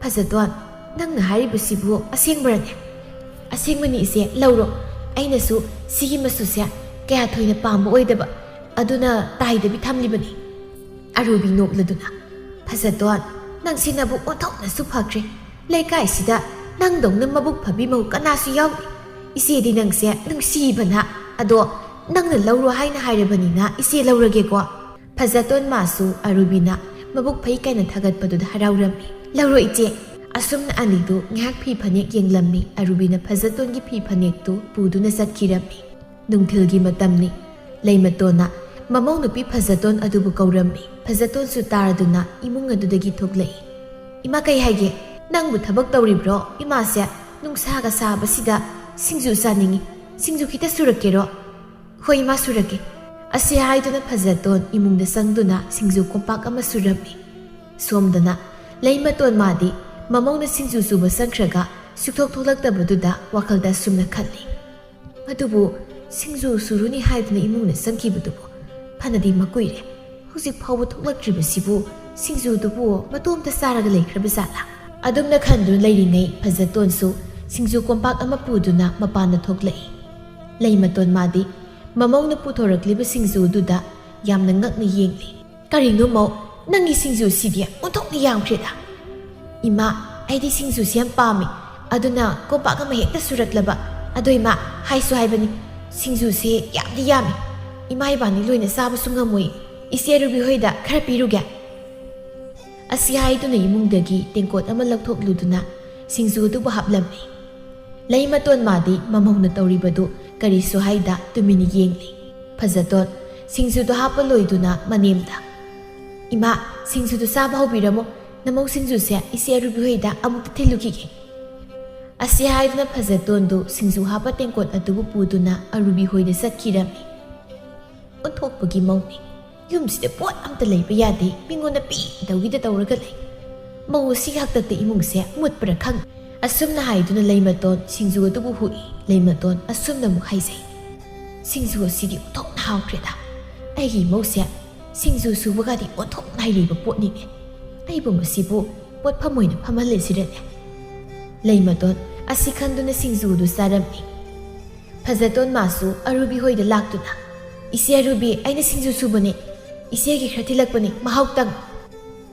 "ꯐꯖꯇꯣꯟ, ꯅꯪꯅ ꯍꯥꯏꯔꯤꯕꯁꯤꯕꯨ ꯑꯁꯦꯡꯕꯔꯅꯦ?" "ꯑꯁꯦꯡꯕꯅꯤ ꯏꯆꯦ, ꯂꯧꯔꯣ꯫ ꯑꯩꯅꯁꯨ ꯁꯤꯒꯤ ꯃꯆꯨꯁꯦ ꯀꯌꯥ ꯊꯣꯏꯅ ꯄꯥꯝꯕ ꯑꯣꯏꯗꯕ, ꯑꯗꯨꯅ ꯇꯥꯏꯗꯕꯤ ꯊꯝꯂꯤꯕꯅꯤ꯫" ꯑꯔꯨꯕꯤ ꯅꯣꯛꯂꯗꯨꯅ, "ꯐꯖꯇꯣꯟ, ꯅꯪꯁꯤ ꯅꯕꯨꯛ ꯑꯣꯟꯊꯣꯛꯅꯁꯨ ꯐꯈ꯭ꯔꯦ꯫ ꯂꯩꯀꯥꯏꯁꯤꯗ ꯅꯪꯗꯧꯅ ꯃꯕꯨꯛ ꯐꯕꯤ ꯃꯧ ꯀꯅꯥꯁꯨ ꯌꯥꯎꯗꯦ꯫ ꯏꯆꯦꯗꯤ ꯅꯪꯁꯦ ꯅꯨꯡꯁꯤꯕꯅ꯫ ꯑꯗꯣ ꯅꯪꯅ ꯂꯧꯔꯣ ꯍꯥꯏꯅ ꯍꯥꯏꯔꯕꯅꯤꯅ ꯏꯆꯦ ꯂꯧꯔꯒꯦꯀꯣ꯫" ꯐꯖꯇꯣꯟ ꯃꯥꯁꯨ ꯑꯔꯨꯕꯤꯅ ꯃꯕꯨꯛ ꯐꯩ ꯀꯥꯏꯅ ꯊꯥꯒꯠꯄꯗꯨꯗ ꯍꯔꯥꯎꯔꯝꯃꯤ꯫ "ꯂꯧꯔꯣ ꯏꯆꯦ, ꯑꯁꯨꯝꯅ ꯑꯅꯤꯗꯨ ꯉꯥꯏꯍꯥꯛ ꯐꯤ ꯐꯅꯦꯛ ꯌꯦꯡꯂꯝꯃꯤ꯫ ꯑꯔꯨꯕꯤꯅ ꯐꯖꯇꯣꯟꯒꯤ ꯐꯤ ꯐꯅꯦꯛꯇꯨ ꯄꯨꯗꯨꯅ ꯆꯠꯈꯤꯔꯝꯃꯤ꯫ ꯅꯨꯡꯊꯤꯜꯒꯤ ꯃꯇꯝꯅꯤ꯫ ꯂꯩꯃꯇꯣꯟꯅ ꯃꯃꯧ ꯅꯨꯄꯤ ꯐꯖꯇꯣꯟ ꯑꯗꯨꯕꯨ ꯀꯧꯔꯝꯃꯤ꯫ ꯐꯖꯇꯣꯟꯁꯨ ꯇꯥꯔꯗꯨꯅ ꯏꯃꯨꯡ ꯑꯗꯨꯗꯒꯤ ꯊꯣꯛꯂꯛꯏ꯫ "ꯏꯃꯥ, ꯀꯩ ꯍꯥꯏꯒꯦ? ꯅꯪꯕꯨ ꯊꯕꯛ ꯇꯧꯔꯤꯕ꯭ꯔꯣ? ꯏꯃꯥꯁꯦ ꯅꯨꯡꯁꯥꯒ ꯁꯥꯕꯁꯤꯗ ꯁꯤꯡꯖꯨ ꯆꯥꯅꯤꯡꯉꯤ꯫ ꯁꯤꯡꯖꯨ ꯈꯤꯇ ꯁꯨꯔꯛꯀꯦꯔꯣ?" "ꯍꯣꯏ ꯏꯃꯥ, ꯁꯨꯔꯛꯀꯦ꯫" ꯑꯁꯤ ꯍꯥꯏꯗꯨꯅ ꯐꯖꯇꯣꯟ ꯏꯃꯨꯡꯗ ꯆꯪꯗꯨꯅ ꯁꯤꯡꯖꯨ ꯀꯣꯝꯄꯥꯛ ꯑꯃ ꯁꯨꯔꯝꯃꯤ꯫ ꯁꯣꯝꯗꯅ ꯂꯩꯃꯇꯣꯟ ꯃꯥꯗꯤ ꯃꯃꯧꯅ ꯁꯤꯡꯖꯨ ꯁꯨꯕ ꯆꯪꯈ꯭ꯔꯒ ꯁꯨꯛꯊꯣꯛ ꯊꯣꯛꯂꯛꯇꯕꯗꯨꯗ ꯋꯥꯈꯜꯗ ꯑꯁꯨꯝꯅ ꯈꯜꯂꯤ꯫ "ꯑꯗꯨꯕꯨ ꯁꯤꯡꯖꯨ ꯁꯨꯔꯨꯅꯤ ꯍꯥꯏꯗꯨꯅ ꯏꯃꯨꯡꯗ ꯆꯪꯈꯤꯕꯗꯨꯕꯨ ꯐꯅꯗꯤ ꯃꯀꯨꯏꯔꯦ꯫ ꯍꯧꯖꯤꯛ ꯐꯥꯎꯕ ꯊꯣꯛꯂꯛꯇ꯭ꯔꯤꯕꯁꯤꯕꯨ ꯁꯤꯡꯖꯨꯗꯨꯕꯨ ꯃꯇꯣꯝꯇ ꯆꯥꯔꯒ ꯂꯩꯈ꯭ꯔꯕ ꯖꯥꯠꯂꯥ?" ꯑꯗꯨꯝꯅ ꯈꯟꯗꯨꯅ ꯂꯩꯔꯤꯉꯩ ꯐꯖꯇꯣꯟꯁꯨ ꯁꯤꯡꯖꯨ ꯀꯣꯝꯄꯥꯛ ꯑꯃ ꯄꯨꯗꯨꯅ ꯃꯄꯥꯟꯗ ꯊꯣꯛꯂꯛꯏ꯫ ꯂꯩꯃꯇꯣꯟ ꯃꯥꯗꯤ ꯃꯃꯧꯅ ꯄꯨꯊꯣꯔꯛꯂꯤꯕ ꯁꯤꯡꯖꯨꯗꯨꯗ ꯌꯥꯝꯅ ꯉꯛꯅ ꯌꯦꯡꯂꯤ꯫ "ꯀꯔꯤꯅꯣ ꯃꯧ, ꯅꯪꯒꯤ ꯁꯤꯡꯖꯨꯁꯤꯗꯤ ꯑꯣꯟꯊꯣꯛꯅ ꯌꯥꯝꯈ꯭ꯔꯦꯗ!" "ꯏꯃꯥ, ꯑꯩꯗꯤ ꯁꯤꯡꯖꯨꯁꯤ ꯌꯥꯝ ꯄꯥꯝꯃꯤ, ꯑꯗꯨꯅ ꯀꯣꯝꯄꯥꯛ ꯑꯃ ꯍꯦꯛꯇ ꯁꯨꯔꯛꯂꯕ꯫ ꯑꯗꯣ ꯏꯃꯥ, ꯍꯥꯏꯁꯨ ꯍꯥꯏꯕꯅꯤ, ꯁꯤꯡꯖꯨꯁꯦ ꯌꯥꯝꯗꯤ ꯌꯥꯝꯃꯤ꯫ ꯏꯃꯥ ꯏꯕꯥꯅꯤ ꯂꯣꯏꯅ ꯆꯥꯕꯁꯨ ꯉꯝꯃꯣꯏ꯫ ꯏꯆꯦ ꯔꯨꯕꯤ ꯍꯣꯏꯗ ꯈꯔ ꯄꯤꯔꯨꯒꯦ꯫" ꯑꯁꯤ ꯍꯥꯏꯗꯨꯅ ꯏꯃꯨꯡꯗꯒꯤ ꯇꯦꯡꯀꯣꯠ ꯑꯃ ꯂꯧꯊꯣꯛꯂꯨꯗꯨꯅ ꯁꯤꯡꯖꯨ ꯑꯗꯨꯕꯨ ꯍꯥꯞꯂꯝꯃꯤ꯫ ꯂꯩꯃꯇꯣꯟ ꯃꯥꯗꯤ ꯃꯃꯧꯅ ꯇꯧꯔꯤꯕꯗꯨ ꯀꯔꯤꯁꯨ ꯍꯥꯏꯗ ꯇꯨꯃꯤꯟꯅ ꯌꯦꯡꯂꯤ꯫ ꯐꯖꯇꯣꯟ ꯁꯤꯡꯖꯨꯗꯨ ꯍꯥꯞꯄ ꯂꯣꯏꯗꯨꯅ ꯃꯅꯦꯝꯗ, "ꯏꯃꯥ, ꯁꯤꯡꯖꯨꯗꯨ ꯆꯥꯕ ꯍꯧꯕꯤꯔꯝꯃꯣ꯫ ꯅꯃꯧ ꯁꯤꯡꯖꯨꯁꯦ ꯏꯆꯦ ꯑꯔꯨꯕꯤ ꯍꯣꯏꯗ ꯑꯃꯨꯛꯇ ꯊꯤꯜꯂꯨꯈꯤꯒꯦ꯫" ꯑꯁꯤ ꯍꯥꯏꯗꯨꯅ ꯐꯖꯇꯣꯟꯗꯨ ꯁꯤꯡꯖꯨ ꯍꯥꯞꯄ ꯇꯦꯡꯀꯣꯠ ꯑꯗꯨꯕꯨ ꯄꯨꯗꯨꯅ ꯑꯔꯨꯕꯤ ꯍꯣꯏꯗ ꯆꯠꯈꯤꯔꯝꯃꯤ꯫ ꯑꯣꯟꯊꯣꯛꯄꯒꯤ ꯃꯧꯅꯤ꯫ ꯌꯨꯝꯁꯤꯗ ꯄꯣꯠ ꯑꯝꯇ ꯂꯩꯕ ꯌꯥꯗꯦ, ꯃꯤꯉꯣꯟꯗ ꯄꯤꯗꯧꯒꯤꯗ ꯇꯧꯔꯒ ꯂꯩ꯫ ꯃꯧ ꯑꯁꯤꯒꯤ ꯍꯥꯛꯇꯛꯇ ꯏꯃꯨꯡꯁꯦ ꯃꯨꯠꯄ꯭ꯔꯥ ꯈꯪ꯫ ꯑꯁꯨꯝꯅ ꯍꯥꯏꯗꯨꯅ ꯂꯩꯃꯇꯣꯟ ꯁꯤꯡꯖꯨ ꯑꯗꯨꯕꯨ ꯍꯨꯏ꯫ ꯂꯩꯃꯇꯣꯟ ꯑꯁꯨꯝꯅ ꯑꯃꯨꯛ ꯍꯥꯏꯖꯩ, "ꯁꯤꯡꯖꯨ ꯑꯁꯤꯗꯤ ꯑꯣꯟꯊꯣꯛꯅ ꯍꯥꯎꯈ꯭ꯔꯦꯗ꯫ ꯑꯩꯒꯤ ꯏꯃꯧꯁꯦ ꯁꯤꯡꯖꯨ ꯁꯨꯕꯒꯗꯤ ꯑꯣꯟꯊꯣꯛꯅ ꯍꯩꯔꯤꯕ ꯄꯣꯠꯅꯤꯅꯦ꯫ ꯑꯩꯕꯨ ꯃꯁꯤꯕꯨ ꯄꯣꯠꯐꯝ ꯑꯣꯏꯅ ꯐꯝꯍꯜꯂꯁꯤꯔꯅꯦ?" ꯂꯩꯃꯇꯣꯟ ꯑꯁꯤ ꯈꯟꯗꯨꯅ ꯁꯤꯡꯖꯨ ꯑꯗꯨ ꯆꯥꯔꯝꯃꯤ꯫ ꯐꯖꯇꯣꯟ ꯃꯥꯁꯨ ꯑꯔꯨꯕꯤ ꯍꯣꯏꯗ ꯂꯥꯛꯇꯨꯅ, "ꯏꯆꯦ ꯑꯔꯨꯕꯤ, ꯑꯩꯅ ꯁꯤꯡꯖꯨ ꯁꯨꯕꯅꯦ꯫ ꯏꯆꯦꯒꯤ ꯈꯔ ꯊꯤꯜꯂꯛꯄꯅꯦ, ꯃꯍꯥꯎ ꯇꯪ꯫"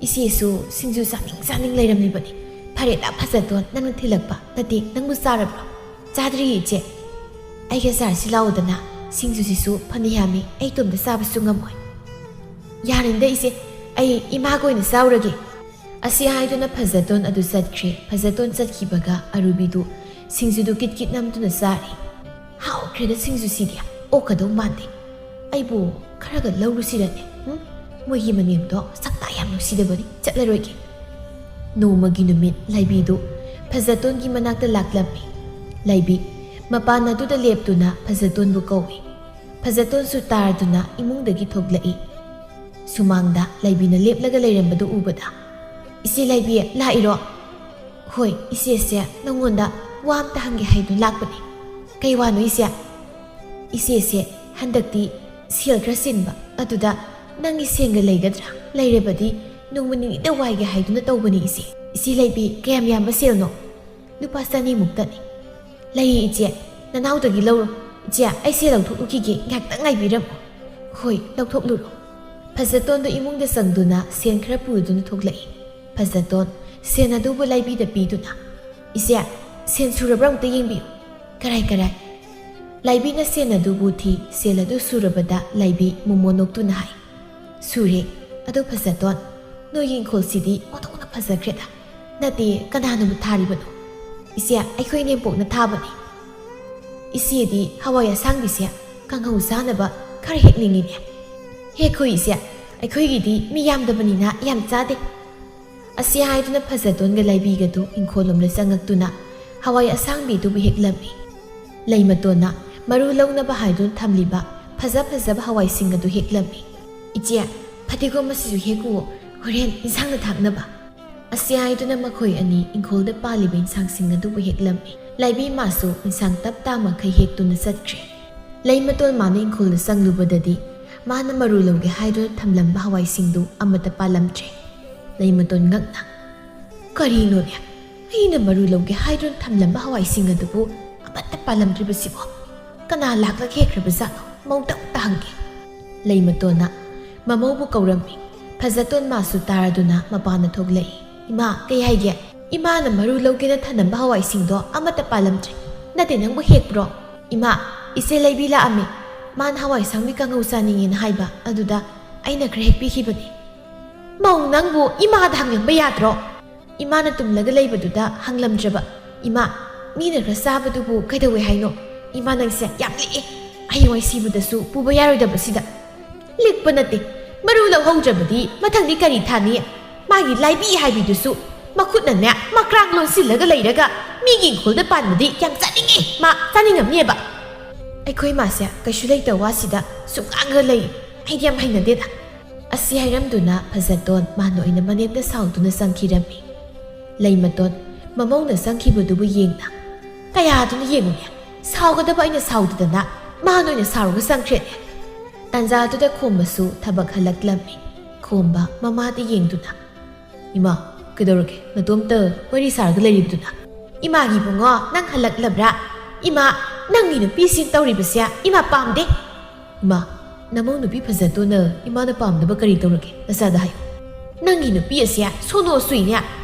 ꯏꯆꯦꯁꯨ ꯁꯤꯡꯖꯨ ꯆꯥꯅꯤꯡ ꯆꯥꯅꯤꯡ ꯂꯩꯔꯝꯂꯤꯕꯅꯤ꯫ "ꯐꯔꯦꯗ ꯐꯖꯇꯣꯟ, ꯅꯪꯅ ꯊꯤꯜꯂꯛꯄ꯫ ꯅꯠꯇꯦ, ꯅꯪꯕꯨ ꯆꯥꯔꯕ꯭ꯔꯣ?" "ꯆꯥꯗ꯭ꯔꯤꯌꯦ ꯏꯆꯦ꯫ ꯑꯩꯒ ꯆꯥꯔꯁꯤ ꯂꯥꯛꯑꯣꯗꯅ꯫ ꯁꯤꯡꯖꯨꯁꯤꯁꯨ ꯐꯅ ꯌꯥꯝꯃꯤ, ꯑꯩ ꯏꯇꯣꯝꯇ ꯆꯥꯕꯁꯨ ꯉꯝꯃꯣꯏ꯫" "ꯌꯥꯔꯦꯗ ꯏꯆꯦ, ꯑꯩ ꯏꯃꯥꯒ ꯑꯣꯏꯅ ꯆꯥꯎꯔꯒꯦ꯫" ꯑꯁꯤ ꯍꯥꯏꯗꯨꯅ ꯐꯖꯇꯣꯟ ꯑꯗꯨ ꯆꯠꯈ꯭ꯔꯦ꯫ ꯐꯖꯇꯣꯟ ꯆꯠꯈꯤꯕꯒ ꯑꯔꯨꯕꯤꯗꯨ ꯁꯤꯡꯖꯨꯗꯨ ꯀꯤꯠ ꯀꯤꯠ ꯅꯝꯗꯨꯅ ꯆꯥꯔꯤ꯫ "ꯍꯥꯎꯈ꯭ꯔꯦꯗ ꯁꯤꯡꯖꯨꯁꯤꯗꯤ, ꯑꯣꯛꯀꯗꯧ ꯃꯥꯟꯗꯦ꯫ ꯑꯩꯕꯨ ꯈꯔꯒ ꯂꯧꯔꯨꯁꯤꯔꯅꯦ? ꯎꯝ? ꯃꯣꯏꯒꯤ ꯃꯅꯦꯝꯗꯣ ꯁꯛꯇꯥ ꯌꯥꯝ ꯅꯨꯡꯁꯤꯗꯕꯅꯤ, ꯆꯠꯂꯔꯣꯏꯒꯦ꯫" ꯅꯣꯡꯃꯒꯤ ꯅꯨꯃꯤꯠ ꯂꯥꯏꯕꯤꯗꯨ ꯐꯖꯇꯣꯟꯒꯤ ꯃꯅꯥꯛꯇ ꯂꯥꯛꯂꯝꯃꯤ꯫ ꯂꯥꯏꯕꯤ ꯃꯄꯥꯟ ꯑꯗꯨꯗ ꯂꯦꯞꯇꯨꯅ ꯐꯖꯇꯣꯟꯕꯨ ꯀꯧꯏ꯫ ꯐꯖꯇꯣꯟꯁꯨ ꯇꯥꯔꯗꯨꯅ ꯏꯃꯨꯡꯗꯒꯤ ꯊꯣꯛꯂꯛꯏ꯫ ꯁꯨꯃꯥꯡꯗ ꯂꯥꯏꯕꯤꯅ ꯂꯦꯞꯂꯒ ꯂꯩꯔꯝꯕꯗꯨ ꯎꯕꯗ, "ꯏꯆꯦ ꯂꯥꯏꯕꯤ, ꯂꯥꯛꯏꯔꯣ?" "ꯍꯣꯏ, ꯏꯆꯦꯁꯦ ꯅꯪꯉꯣꯟꯗ ꯋꯥ ꯑꯝꯇ ꯍꯪꯒꯦ ꯍꯥꯏꯗꯨꯅ ꯂꯥꯛꯄꯅꯦ꯫" "ꯀꯩ ꯋꯥꯅꯣ ꯏꯆꯦ?" "ꯏꯆꯦꯁꯦ ꯍꯟꯗꯛꯇꯤ ꯁꯦꯜ ꯈꯔ ꯆꯤꯟꯕ, ꯑꯗꯨꯗ ꯅꯪꯒꯤ ꯁꯦꯟꯒ ꯂꯩꯒꯗ꯭ꯔꯥ? ꯂꯩꯔꯕꯗꯤ ꯅꯣꯡꯃ ꯅꯤꯅꯤꯗ ꯋꯥꯏꯒꯦ ꯍꯥꯏꯗꯨꯅ ꯇꯧꯕꯅꯤ ꯏꯆꯦ꯫" "ꯏꯆꯦ ꯂꯥꯏꯕꯤ, ꯀꯌꯥꯝ ꯌꯥꯝꯕ ꯁꯦꯜꯅꯣ?" "ꯂꯨꯄꯥ ꯆꯅꯤꯃꯨꯛꯇꯅꯤ꯫" "ꯂꯩꯌꯦ ꯏꯆꯦ, ꯅꯅꯥꯎꯗꯒꯤ ꯂꯧꯔꯣ꯫" "ꯏꯆꯦ, ꯑꯩ ꯁꯦꯜ ꯂꯧꯊꯣꯛꯂꯨꯈꯤꯒꯦ, ꯉꯥꯏꯍꯥꯛꯇꯪ ꯉꯥꯏꯕꯤꯔꯝꯃꯣ꯫" "ꯍꯣꯏ, ꯂꯧꯊꯣꯛꯂꯨꯔꯣ꯫" ꯐꯖꯇꯣꯟꯗꯨ ꯏꯃꯨꯡꯗ ꯆꯪꯗꯨꯅ ꯁꯦꯟ ꯈꯔ ꯄꯨꯗꯨꯅ ꯊꯣꯛꯂꯛꯏ꯫ ꯐꯖꯇꯣꯟ ꯁꯦꯟ ꯑꯗꯨꯕꯨ ꯂꯥꯏꯕꯤꯗ ꯄꯤꯗꯨꯅ, "ꯏꯆꯦ, ꯁꯦꯟ ꯁꯨꯔꯕ꯭ꯔꯥ ꯑꯃꯨꯛꯇ ꯌꯦꯡꯕꯤꯌꯨ꯫" "ꯀꯔꯥꯏ, ꯀꯔꯥꯏ?" ꯂꯥꯏꯕꯤꯅ ꯁꯦꯟ ꯑꯗꯨꯕꯨ ꯊꯤ꯫ ꯁꯦꯜ ꯑꯗꯨ ꯁꯨꯔꯕꯗ ꯂꯥꯏꯕꯤ ꯃꯣꯃꯣ ꯅꯣꯛꯇꯨꯅ ꯍꯥꯏ, "ꯁꯨꯔꯦ꯫ ꯑꯗꯣ ꯐꯖꯇꯣꯟ, ꯅꯣꯏꯒꯤ ꯏꯪꯈꯣꯜꯁꯤꯗꯤ ꯑꯣꯟꯊꯣꯛꯅ ꯐꯖꯈ꯭ꯔꯦꯗ꯫ ꯅꯠꯇꯦ, ꯀꯅꯥꯅꯕꯨ ꯊꯥꯔꯤꯕꯅꯣ?" "ꯏꯆꯦ, ꯑꯩꯈꯣꯏ ꯏꯅꯦꯝꯄꯣꯛꯅ ꯊꯥꯕꯅꯤ꯫" "ꯏꯆꯦꯗꯤ ꯍꯋꯥꯏ ꯑꯁꯥꯡꯕꯤꯁꯦ ꯀꯥꯡꯍꯧ ꯆꯥꯅꯕ ꯈꯔ ꯍꯦꯛꯅꯤꯡꯉꯤꯅꯦ꯫" "ꯍꯦꯛꯈꯣ ꯏꯆꯦ, ꯑꯩꯈꯣꯏꯒꯤꯗꯤ ꯃꯤ ꯌꯥꯝꯗꯕꯅꯤꯅ ꯌꯥꯝ ꯆꯥꯗꯦ꯫" ꯑꯁꯤ ꯍꯥꯏꯗꯨꯅ ꯐꯖꯇꯣꯟꯒ ꯂꯥꯏꯕꯤꯒꯗꯨ ꯏꯪꯈꯣꯜꯂꯣꯝꯗ ꯆꯪꯉꯛꯇꯨꯅ ꯍꯋꯥꯏ ꯑꯁꯥꯡꯕꯤꯗꯨꯕꯨ ꯍꯦꯛꯂꯝꯃꯤ꯫ ꯂꯩꯃꯇꯣꯟꯅ ꯃꯔꯨ ꯂꯧꯅꯕ ꯍꯥꯏꯗꯨꯅ ꯊꯝꯂꯤꯕ ꯐꯖ ꯐꯖꯕ ꯍꯋꯥꯏꯁꯤꯡ ꯑꯗꯨ ꯍꯦꯛꯂꯝꯃꯤ꯫ "ꯏꯆꯦ, ꯐꯗꯤꯒꯣꯝ ꯑꯁꯤꯁꯨ ꯍꯦꯛꯎꯑꯣ, ꯍꯣꯔꯦꯟ ꯏꯟꯁꯥꯡꯗ ꯊꯥꯛꯅꯕ꯫" ꯑꯁꯤ ꯍꯥꯏꯗꯨꯅ ꯃꯈꯣꯏ ꯑꯅꯤ ꯏꯪꯈꯣꯜꯗ ꯄꯥꯜꯂꯤꯕ ꯏꯟꯁꯥꯡꯁꯤꯡ ꯑꯗꯨꯕꯨ ꯍꯦꯛꯂꯝꯃꯤ꯫ ꯂꯥꯏꯕꯤ ꯃꯥꯁꯨ ꯏꯟꯁꯥꯡ ꯇꯞ ꯇꯥ ꯃꯈꯩ ꯍꯦꯛꯇꯨꯅ ꯆꯠꯈ꯭ꯔꯦ꯫ ꯂꯩꯃꯇꯣꯟ ꯃꯥꯅ ꯏꯪꯈꯣꯜꯗ ꯆꯪꯂꯨꯕꯗꯗꯤ ꯃꯥꯅ ꯃꯔꯨ ꯂꯧꯒꯦ ꯍꯥꯏꯗꯨꯅ ꯊꯝꯂꯝꯕ ꯍꯋꯥꯏꯁꯤꯡꯗꯨ ꯑꯃꯠꯇ ꯄꯥꯜꯂꯝꯗ꯭ꯔꯦ꯫ ꯂꯩꯃꯇꯣꯟ ꯉꯛꯅ, "ꯀꯔꯤꯅꯣꯅꯦ? ꯑꯩꯅ ꯃꯔꯨ ꯂꯧꯒꯦ ꯍꯥꯏꯗꯨꯅ ꯊꯝꯂꯝꯕ ꯍꯋꯥꯏꯁꯤꯡ ꯑꯗꯨꯕꯨ ꯑꯃꯠꯇ ꯄꯥꯜꯂꯝꯗ꯭ꯔꯤꯕꯁꯤꯕꯣ? ꯀꯅꯥ ꯂꯥꯛꯂꯒ ꯍꯦꯛꯈ꯭ꯔꯕꯖꯥꯠꯅꯣ? ꯃꯧꯗ ꯑꯝꯇ ꯍꯪꯒꯦ꯫" ꯂꯩꯃꯇꯣꯟꯅ ꯃꯃꯧꯕꯨ ꯀꯧꯔꯝꯃꯤ꯫ ꯐꯖꯇꯣꯟ ꯃꯥꯁꯨ ꯇꯥꯔꯗꯨꯅ ꯃꯄꯥꯟꯗ ꯊꯣꯛꯂꯛꯏ꯫ "ꯏꯃꯥ, ꯀꯩ ꯍꯥꯏꯒꯦ? ꯏꯃꯥꯅ ꯃꯔꯨ ꯂꯧꯒꯦꯅ ꯊꯅꯝꯕ ꯍꯋꯥꯏꯁꯤꯡꯗꯣ ꯑꯃꯠꯇ ꯄꯥꯜꯂꯝꯗ꯭ꯔꯦ꯫ ꯅꯠꯇꯦ, ꯅꯪꯕꯨ ꯍꯦꯛꯄ꯭ꯔꯣ?" "ꯏꯃꯥ, ꯏꯆꯦ ꯂꯩꯕꯤ ꯂꯥꯛꯑꯝꯃꯤ꯫ ꯃꯥꯅ ꯍꯋꯥꯏ ꯑꯁꯥꯡꯕꯤ ꯀꯥꯡꯍꯧ ꯆꯥꯅꯤꯡꯉꯦꯅ ꯍꯥꯏꯕ, ꯑꯗꯨꯗ ꯑꯩꯅ ꯈꯔ ꯍꯦꯛꯄꯤꯈꯤꯕꯅꯤ꯫" "ꯃꯧ, ꯅꯪꯕꯨ ꯏꯃꯥꯗ ꯍꯪꯂꯝꯕ ꯌꯥꯗ꯭ꯔꯣ?" ꯏꯃꯥꯅ ꯇꯨꯝꯂꯒ ꯂꯩꯕꯗꯨꯗ ꯍꯪꯂꯝꯗ꯭ꯔꯕ꯫ "ꯏꯃꯥ, ꯃꯤꯅ ꯈꯔ ꯆꯥꯕꯗꯨꯕꯨ ꯀꯩꯗꯧꯋꯦ ꯍꯥꯏꯅꯣ? ꯏꯃꯥ, ꯅꯪꯁꯦ ꯌꯥꯝ ꯂꯤꯛꯑꯦ꯫ ꯍꯌꯦꯡꯋꯥꯏ ꯁꯤꯕꯗꯁꯨ ꯄꯨꯕ ꯌꯥꯔꯣꯏꯗꯕꯁꯤꯗ꯫" "ꯂꯤꯛꯄ ꯅꯠꯇꯦ, ꯃꯔꯨ ꯂꯧꯍꯧꯗ꯭ꯔꯕꯗꯤ ꯃꯊꯪꯗꯤ ꯀꯔꯤ ꯊꯥꯅꯤ? ꯃꯥꯒꯤ ꯂꯥꯏꯕꯤ ꯍꯥꯏꯕꯤꯗꯨꯁꯨ ꯃꯈꯨꯠꯅꯅꯦ ꯃꯀ꯭ꯔꯥꯡ ꯂꯣꯟꯁꯤꯜꯂꯒ ꯂꯩꯔꯒ ꯃꯤꯒꯤ ꯏꯪꯈꯣꯜꯗ ꯄꯥꯟꯕꯗꯤ ꯌꯥꯝ ꯆꯥꯅꯤꯡꯉꯦ꯫ ꯃꯥ ꯆꯥꯅꯤꯡꯉꯝꯅꯦꯕ꯫ ꯑꯩꯈꯣꯏ ꯃꯥꯁꯦ ꯀꯩꯁꯨ ꯂꯩꯇꯕ ꯋꯥꯁꯤꯗ ꯁꯨꯝ ꯉꯥꯡꯉ ꯂꯩ꯫ ꯑꯩꯗꯤ ꯌꯥꯝ ꯍꯩꯅꯗꯦꯗ꯫" ꯑꯁꯤ ꯍꯥꯏꯔꯝꯗꯨꯅ ꯐꯖꯇꯣꯟ ꯃꯥꯅ ꯑꯣꯏꯅ ꯃꯅꯦꯝꯗ ꯁꯥꯎꯗꯨꯅ ꯆꯪꯈꯤꯔꯝꯃꯤ꯫ ꯂꯩꯃꯇꯣꯟ ꯃꯃꯧꯅ ꯆꯪꯈꯤꯕꯗꯨꯕꯨ ꯌꯦꯡꯅ, "ꯀꯌꯥꯗꯨꯅ ꯌꯦꯡꯉꯨꯅꯦ, ꯁꯥꯎꯒꯗꯕ ꯑꯩꯅ ꯁꯥꯎꯗꯗꯅ ꯃꯥꯅ ꯑꯣꯏꯅ ꯁꯥꯎꯔꯒ ꯆꯪꯈ꯭ꯔꯦꯅꯦ꯫" ꯇꯥꯟꯖꯥꯗꯨꯗ ꯈꯣꯝꯕꯁꯨ ꯊꯕꯛ ꯍꯜꯂꯛꯂꯝꯃꯤ꯫ ꯈꯣꯝꯕ ꯃꯃꯥꯗ ꯌꯦꯡꯗꯨꯅ, "ꯏꯃꯥ, ꯀꯩꯗꯧꯔꯒꯦ? ꯅꯇꯣꯝꯇ ꯋꯥꯔꯤ ꯁꯥꯔꯒ ꯂꯩꯔꯤꯕꯗꯨꯅ?" "ꯏꯃꯥꯒꯤ ꯏꯕꯨꯡꯉꯣ, ꯅꯪ ꯍꯜꯂꯛꯂꯕ꯭ꯔꯥ? ꯏꯃꯥ, ꯅꯪꯒꯤ ꯅꯨꯄꯤꯁꯤꯡ ꯇꯧꯔꯤꯕꯁꯦ ꯏꯃꯥ ꯄꯥꯝꯗꯦ꯫" "ꯏꯃꯥ, ꯅꯃꯧ ꯅꯨꯄꯤ ꯐꯖꯇꯣꯟꯅ ꯏꯃꯥꯅ ꯄꯥꯝꯗꯕ ꯀꯔꯤ ꯇꯧꯔꯒꯦ? ꯅꯆꯥꯗ ꯍꯥꯏꯌꯨ꯫" "ꯅꯪꯒꯤ ꯅꯨꯄꯤ ꯑꯁꯦ ꯁꯣꯅꯣ ꯁꯨꯏꯅꯦ꯫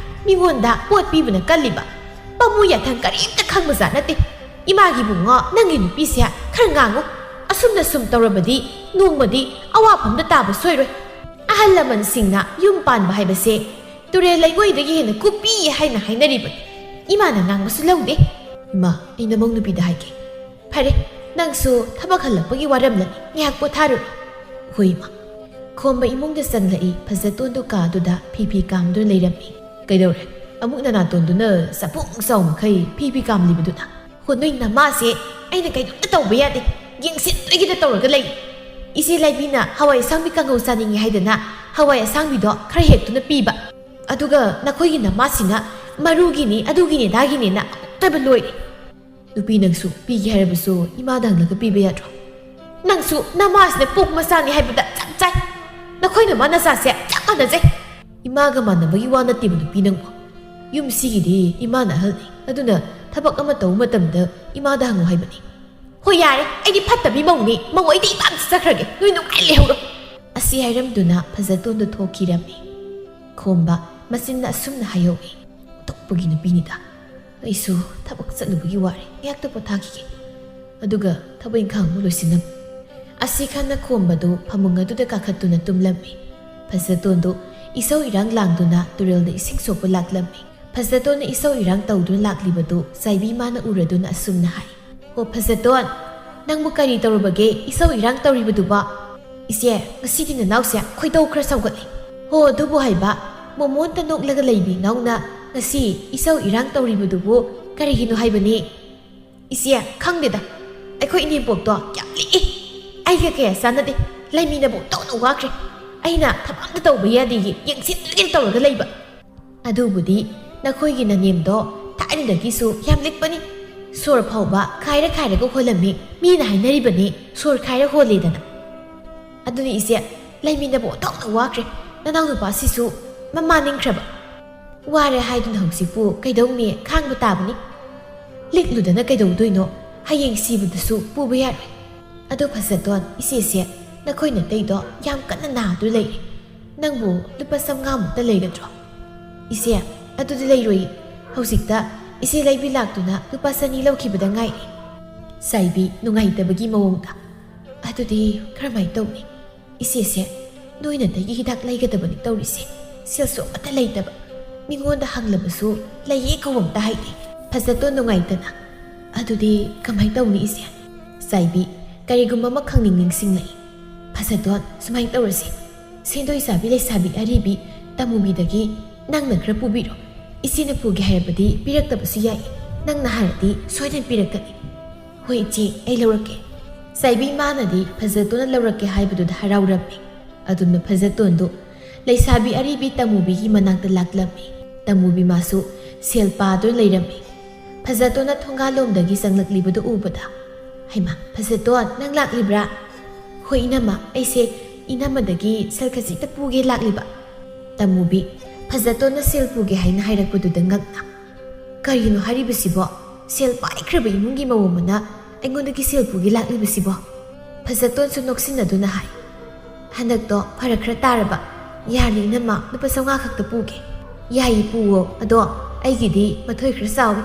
ꯃꯤꯉꯣꯟꯗ ꯄꯣꯠ ꯄꯤꯕꯅ ꯀꯜꯂꯤꯕ꯫ ꯃꯃꯨ ꯌꯥꯊꯪ ꯀꯔꯤꯝꯇ ꯈꯪꯕꯖꯥꯠ ꯅꯠꯇꯦ꯫ ꯏꯃꯥꯒꯤ ꯏꯕꯨꯡꯉꯣ, ꯅꯪꯒꯤ ꯅꯨꯄꯤꯁꯦ ꯈꯔ ꯉꯥꯡꯉꯨ꯫ ꯑꯁꯨꯝꯅ ꯁꯨꯝ ꯇꯧꯔꯕꯗꯤ ꯅꯣꯡꯃꯗꯤ ꯑꯋꯥꯐꯝꯗ ꯇꯥꯕ ꯁꯣꯏꯔꯣꯏ꯫ ꯑꯍꯜ ꯂꯃꯟꯁꯤꯡꯅ ꯌꯨꯝ ꯄꯥꯟꯕ ꯍꯥꯏꯕꯁꯦ ꯇꯨꯔꯦꯜ ꯂꯩꯉꯣꯏꯗꯒꯤ ꯍꯦꯟꯅ ꯀꯨꯞꯄꯤ ꯍꯥꯏꯅ ꯍꯥꯏꯅꯔꯤꯕꯅꯤ꯫ ꯏꯃꯥꯅ ꯉꯥꯡꯕꯁꯨ ꯂꯧꯗꯦ꯫" "ꯏꯃꯥ, ꯑꯩ ꯅꯃꯧ ꯅꯨꯄꯤꯗ ꯍꯥꯏꯒꯦ꯫" "ꯐꯔꯦ, ꯅꯪꯁꯨ ꯊꯕꯛ ꯍꯜꯂꯛꯄꯒꯤ ꯋꯥꯔꯝꯂꯅꯤ, ꯉꯥꯏꯍꯥꯛ ꯄꯣꯊꯥꯔꯨꯔꯣ꯫" "ꯍꯣꯏ, ꯏꯃꯥ꯫" ꯈꯣꯝꯕ ꯏꯃꯨꯡꯗ ꯆꯪꯂꯛꯏ꯫ ꯐꯖꯇꯣꯟꯗꯨ ꯀꯥꯗꯨꯗ ꯐꯤ ꯐꯤ ꯀꯥꯝꯗꯨꯅ ꯂꯩꯔꯝꯃꯤ꯫ "ꯀꯩꯗꯧꯔꯦ? ꯑꯃꯨꯛ ꯅꯅꯥꯇꯣꯟꯗꯨꯅ ꯆꯥꯄꯨꯡ ꯆꯥꯎ ꯃꯈꯩ ꯐꯤ ꯐꯤ ꯀꯥꯝꯂꯤꯕꯗꯨꯅ?" "ꯍꯣ, ꯅꯣꯏ ꯅꯃꯥꯁꯦ ꯑꯩꯅ ꯀꯩꯅꯣꯝꯇ ꯇꯧꯕ ꯌꯥꯗꯦ꯫ ꯌꯦꯡꯁꯤꯟꯗ꯭ꯔꯤꯒꯤꯗ ꯇꯧꯔꯒ ꯂꯩ꯫ ꯏꯆꯦ ꯂꯥꯏꯕꯤꯅ ꯍꯋꯥꯏ ꯑꯁꯥꯡꯕꯤ ꯀꯥꯡꯍꯧ ꯆꯥꯅꯤꯡꯉꯤ ꯍꯥꯏꯗꯅ ꯍꯋꯥꯏ ꯑꯁꯥꯡꯕꯤꯗꯣ ꯈꯔ ꯍꯦꯛꯇꯨꯅ ꯄꯤꯕ꯫ ꯑꯗꯨꯒ ꯅꯈꯣꯏꯒꯤ ꯅꯃꯥꯁꯤꯅ ꯃꯔꯨꯒꯤꯅꯤ, ꯑꯗꯨꯒꯤꯅꯤ, ꯑꯗꯥꯒꯤꯅꯤꯅ ꯑꯃꯨꯛꯇꯕ ꯂꯣꯏꯔꯦ꯫" "ꯅꯨꯄꯤ, ꯅꯪꯁꯨ ꯄꯤꯒꯦ ꯍꯥꯏꯔꯕꯁꯨ ꯏꯃꯥꯗ ꯍꯪꯂꯒ ꯄꯤꯕ ꯌꯥꯗ꯭ꯔꯣ?" "ꯅꯪꯁꯨ ꯅꯃꯥꯁꯤꯅ ꯄꯣꯛ ꯃꯆꯥꯅꯤ ꯍꯥꯏꯕꯗ ꯆꯞ ꯆꯥꯏ꯫ ꯅꯈꯣꯏ ꯅꯃꯥ ꯅꯆꯥꯁꯦ ꯆꯞ ꯃꯥꯟꯅꯖꯩ꯫" "ꯏꯃꯥꯒ ꯃꯥꯟꯅꯕꯒꯤ ꯋꯥ ꯅꯠꯇꯦꯕ, ꯅꯨꯄꯤ ꯅꯪꯕꯨ꯫ ꯌꯨꯝꯁꯤꯒꯤꯗꯤ ꯏꯃꯥꯅ ꯑꯍꯜꯅꯤ꯫ ꯑꯗꯨꯅ ꯊꯕꯛ ꯑꯃ ꯇꯧꯕ ꯃꯇꯝꯗ ꯏꯃꯥꯗ ꯍꯪꯉꯨ ꯍꯥꯏꯕꯅꯤ꯫" "ꯍꯣꯏ, ꯌꯥꯔꯦ, ꯑꯩꯗꯤ ꯐꯠꯇꯕꯤ ꯃꯧꯅꯤ꯫ ꯃꯧ, ꯑꯩꯗꯤ ꯏꯄꯥꯝ ꯆꯠꯆꯈ꯭ꯔꯒꯦ꯫ ꯅꯣꯏ ꯅꯨꯡꯉꯥꯏ ꯂꯩꯍꯧꯔꯣ꯫" ꯑꯁꯤ ꯍꯥꯏꯔꯝꯗꯨꯅ ꯐꯖꯇꯣꯟꯗꯣ ꯊꯣꯛꯈꯤꯔꯝꯃꯤ꯫ ꯈꯣꯝꯕ ꯃꯆꯤꯟꯅ ꯑꯁꯨꯝꯅ ꯍꯥꯏꯍꯧꯏ꯫ "ꯑꯣꯟꯊꯣꯛꯄꯒꯤ ꯅꯨꯄꯤꯅꯤꯗ꯫ ꯑꯩꯁꯨ ꯊꯕꯛ ꯆꯠꯂꯨꯕꯒꯤ ꯋꯥꯔꯦ꯫ ꯉꯥꯏꯍꯥꯛꯇ ꯄꯣꯊꯥꯈꯤꯒꯦ꯫ ꯑꯗꯨꯒ ꯊꯕꯛ ꯏꯪꯈꯥꯡ ꯑꯃꯨꯛ ꯂꯣꯏꯁꯤꯟꯅꯕ꯫" ꯑꯁꯤ ꯈꯟꯅ ꯈꯣꯝꯕꯗꯨ ꯐꯃꯨꯡ ꯑꯗꯨꯗ ꯀꯥꯈꯠꯇꯨꯅ ꯇꯨꯝꯂꯝꯃꯤ꯫ ꯐꯖꯇꯣꯟꯗꯨ ꯏꯁꯧ ꯏꯔꯥꯡ ꯂꯥꯡꯗꯨꯅ ꯇꯨꯔꯦꯜꯗ ꯏꯁꯤꯡ ꯁꯣꯛꯄ ꯂꯥꯛꯂꯝꯃꯤ꯫ ꯐꯖꯇꯣꯟꯅ ꯏꯁꯧ ꯏꯔꯥꯡ ꯇꯧꯗꯨꯅ ꯂꯥꯛꯂꯤꯕꯗꯨ ꯆꯥꯏꯕꯤ ꯃꯥꯅ ꯎꯔꯗꯨꯅ ꯑꯁꯨꯝꯅ ꯍꯥꯏ, "ꯍꯣ ꯐꯖꯇꯣꯟ, ꯅꯪꯕꯨ ꯀꯔꯤ ꯇꯧꯔꯨꯕꯒꯦ ꯏꯁꯧ ꯏꯔꯥꯡ ꯇꯧꯔꯤꯕꯗꯨꯕꯣ? ꯏꯆꯦ, ꯉꯁꯤꯗꯤ ꯅꯅꯥꯎꯁꯦ ꯈꯣꯏꯗꯧ ꯈꯔ ꯁꯥꯎꯒꯠꯂꯦ꯫ ꯍꯣ ꯑꯗꯨꯕꯨ ꯍꯥꯏꯕ, ꯃꯣꯃꯣꯟꯇ ꯅꯣꯛꯂꯒ ꯂꯩꯕꯤ ꯅꯥꯎꯅ ꯉꯁꯤ ꯏꯁꯧ ꯏꯔꯥꯡ ꯇꯧꯔꯤꯕꯗꯨꯕꯨ ꯀꯔꯤꯒꯤꯅꯣ ꯍꯥꯏꯕꯅꯤ?" "ꯏꯆꯦ, ꯈꯪꯗꯦꯗ, ꯑꯩꯈꯣꯏ ꯏꯅꯦꯝꯄꯣꯛꯇꯣ ꯌꯥꯝ ꯂꯤꯛꯏ꯫ ꯑꯩꯒ ꯀꯌꯥ ꯆꯥꯟꯅꯗꯦ꯫ ꯂꯩꯃꯤꯟꯅꯕ ꯑꯣꯟꯊꯣꯛꯅ ꯋꯥꯈ꯭ꯔꯦ꯫ ꯑꯩꯅ ꯊꯕꯛ ꯑꯝꯇ ꯇꯧꯕ ꯌꯥꯗꯦꯌꯦ, ꯌꯦꯡꯁꯤꯟꯗ꯭ꯔꯒꯦ ꯇꯧꯔꯒ ꯂꯩꯕ꯫ ꯑꯗꯨꯕꯨꯗꯤ ꯅꯈꯣꯏꯒꯤ ꯅꯅꯦꯝꯗꯣ ꯊꯥꯏꯅꯗꯒꯤꯁꯨ ꯌꯥꯝ ꯂꯤꯛꯄꯅꯤ꯫ ꯁꯣꯔ ꯐꯥꯎꯕ ꯈꯥꯏꯔ ꯈꯥꯏꯔꯒ ꯍꯣꯜꯂꯝꯃꯤ꯫ ꯃꯤꯅ ꯍꯥꯏꯅꯔꯤꯕꯅꯤ ꯁꯣꯔ ꯈꯥꯏꯔ ꯍꯣꯜꯂꯦꯗꯅ꯫ ꯑꯗꯨꯅꯤ ꯏꯆꯦ, ꯂꯩꯃꯤꯟꯅꯕ ꯑꯣꯟꯊꯣꯛꯅ ꯋꯥꯈ꯭ꯔꯦ꯫ ꯅꯅꯥꯎ ꯅꯨꯄꯥꯁꯤꯁꯨ ꯃꯃꯥ ꯅꯤꯡꯈ꯭ꯔꯕ꯫ ꯋꯥꯔꯦ ꯍꯥꯏꯗꯨꯅ ꯍꯧꯖꯤꯛꯄꯨ ꯀꯩꯗꯧꯅꯤ, ꯈꯥꯡꯕ ꯇꯥꯕꯅꯤ꯫ ꯂꯤꯛꯂꯨꯗꯅ ꯀꯩꯗꯧꯗꯣꯏꯅꯣ? ꯍꯌꯦꯡ ꯁꯤꯕꯗꯁꯨ ꯄꯨꯕ ꯌꯥꯔꯣꯏ꯫ ꯑꯗꯣ ꯐꯖꯇꯣꯟ, ꯏꯆꯦꯁꯦ ꯅꯈꯣꯏ ꯅꯇꯩꯗꯣ ꯌꯥꯝ ꯀꯟꯅ ꯅꯥꯗꯨ ꯂꯩꯔꯦ꯫ ꯅꯪꯕꯨ ꯂꯨꯄꯥ ꯆꯥꯝꯃꯉꯥꯃꯨꯛꯇ ꯂꯩꯒꯗ꯭ꯔꯣ?" "ꯏꯆꯦ, ꯑꯗꯨꯗꯤ ꯂꯩꯔꯣꯏ꯫ ꯍꯧꯖꯤꯛꯇ ꯏꯆꯦ ꯂꯩꯕꯤ ꯂꯥꯛꯇꯨꯅ ꯂꯨꯄꯥ ꯆꯅꯤ ꯂꯧꯈꯤꯕꯗ ꯉꯥꯏꯔꯤ꯫" ꯆꯥꯏꯕꯤ ꯅꯨꯡꯉꯥꯏꯇꯕꯒꯤ ꯃꯑꯣꯡꯗ, "ꯑꯗꯨꯗꯤ ꯀꯔꯝꯍꯥꯏꯅ ꯇꯧꯅꯤ? ꯏꯆꯦꯁꯦ ꯅꯣꯏꯅꯗꯒꯤ ꯍꯤꯗꯥꯛ ꯂꯩꯒꯗꯕꯅꯤ ꯇꯧꯔꯤꯁꯦ꯫ ꯁꯦꯜꯁꯨ ꯑꯃꯠꯇ ꯂꯩꯇꯕ꯫ ꯃꯤꯉꯣꯟꯗ ꯍꯪꯂꯕꯁꯨ ꯂꯩꯌꯦ ꯀꯧꯕ ꯑꯝꯇ ꯍꯥꯏꯗꯦ꯫" ꯐꯖꯇꯣꯟ ꯅꯨꯡꯉꯥꯏꯇꯅ, "ꯑꯗꯨꯗꯤ ꯀꯃꯥꯏꯅ ꯇꯧꯅꯤ ꯏꯆꯦ?" ꯆꯥꯏꯕꯤ ꯀꯔꯤꯒꯨꯝꯕ ꯑꯃ ꯈꯪꯅꯤꯡ ꯅꯤꯡꯁꯤꯡꯂꯛꯏ꯫ "ꯐꯖꯇꯣꯟ, ꯁꯨꯃꯥꯏꯅ ꯇꯧꯔꯁꯤ꯫ ꯁꯦꯟꯗꯣꯏ ꯆꯥꯕꯤ ꯂꯩꯁꯥꯕꯤ ꯑꯔꯤꯕꯤ ꯇꯃꯨꯕꯤꯗꯒꯤ ꯅꯪꯅ ꯈꯔ ꯄꯨꯕꯤꯔꯣ꯫ ꯏꯆꯦꯅ ꯄꯨꯒꯦ ꯍꯥꯏꯔꯕꯗꯤ ꯄꯤꯔꯛꯇꯕꯁꯨ ꯌꯥꯏ꯫ ꯅꯪꯅ ꯍꯥꯏꯔꯗꯤ ꯁꯣꯏꯗꯅ ꯄꯤꯔꯛꯀꯅꯤ꯫" "ꯍꯣꯏ ꯏꯆꯦ, ꯑꯩ ꯂꯧꯔꯛꯀꯦ꯫" ꯆꯥꯏꯕꯤ ꯃꯥꯅꯗꯤ ꯐꯖꯇꯣꯟꯅ ꯂꯧꯔꯛꯀꯦ ꯍꯥꯏꯕꯗꯨꯗ ꯍꯔꯥꯎꯔꯝꯃꯤ꯫ ꯑꯗꯨꯝꯅ ꯐꯖꯇꯣꯟꯗꯨ ꯂꯩꯁꯥꯕꯤ ꯑꯔꯤꯕꯤ ꯇꯃꯨꯕꯤꯒꯤ ꯃꯅꯥꯛꯇ ꯂꯥꯛꯂꯝꯃꯤ꯫ ꯇꯃꯨꯕꯤ ꯃꯥꯁꯨ ꯁꯦꯜ ꯄꯥꯗꯨꯅ ꯂꯩꯔꯝꯃꯤ꯫ ꯐꯖꯇꯣꯟꯅ ꯊꯣꯡꯒꯥꯜꯂꯣꯝꯗꯒꯤ ꯆꯪꯂꯛꯂꯤꯕꯗꯨ ꯎꯕꯗ, "ꯍꯩꯃꯥ, ꯐꯖꯇꯣꯟ, ꯅꯪ ꯂꯥꯛꯂꯤꯕ꯭ꯔꯥ?" "ꯍꯣꯏ ꯏꯅꯝꯃ, ꯑꯩꯁꯦ ꯏꯅꯝꯃꯗꯒꯤ ꯁꯦꯜ ꯈꯖꯤꯛꯇ ꯄꯨꯒꯦ ꯂꯥꯛꯂꯤꯕ꯫" ꯇꯃꯨꯕꯤ ꯐꯖꯇꯣꯟꯅ ꯁꯦꯜ ꯄꯨꯒꯦ ꯍꯥꯏꯅ ꯍꯥꯏꯔꯛꯄꯗꯨꯗ ꯉꯛꯅ, "ꯀꯔꯤꯅꯣ ꯍꯥꯏꯔꯤꯕꯁꯤꯕꯣ? ꯁꯦꯜ ꯄꯥꯏꯈ꯭ꯔꯕ ꯏꯃꯨꯡꯒꯤ ꯃꯧ ꯑꯃꯅ ꯑꯩꯉꯣꯟꯗꯒꯤ ꯁꯦꯜ ꯄꯨꯒꯦ ꯂꯥꯛꯂꯤꯕꯁꯤꯕꯣ?" ꯐꯖꯇꯣꯟꯁꯨ ꯅꯣꯛꯁꯤꯟꯅꯗꯨꯅ ꯍꯥꯏ, "ꯍꯟꯗꯛꯇꯣ ꯐꯔꯛ ꯈꯔ ꯇꯥꯔꯕ꯫ ꯌꯥꯔꯦ ꯏꯅꯝꯃ, ꯂꯨꯄꯥ ꯆꯥꯝꯃꯉꯥ ꯈꯛꯇ ꯄꯨꯒꯦ꯫" "ꯌꯥꯏꯌꯦ, ꯄꯨꯋꯣ꯫ ꯑꯗꯣ ꯑꯩꯒꯤꯗꯤ ꯃꯊꯣꯏ ꯈꯔ ꯆꯥꯎꯏ꯫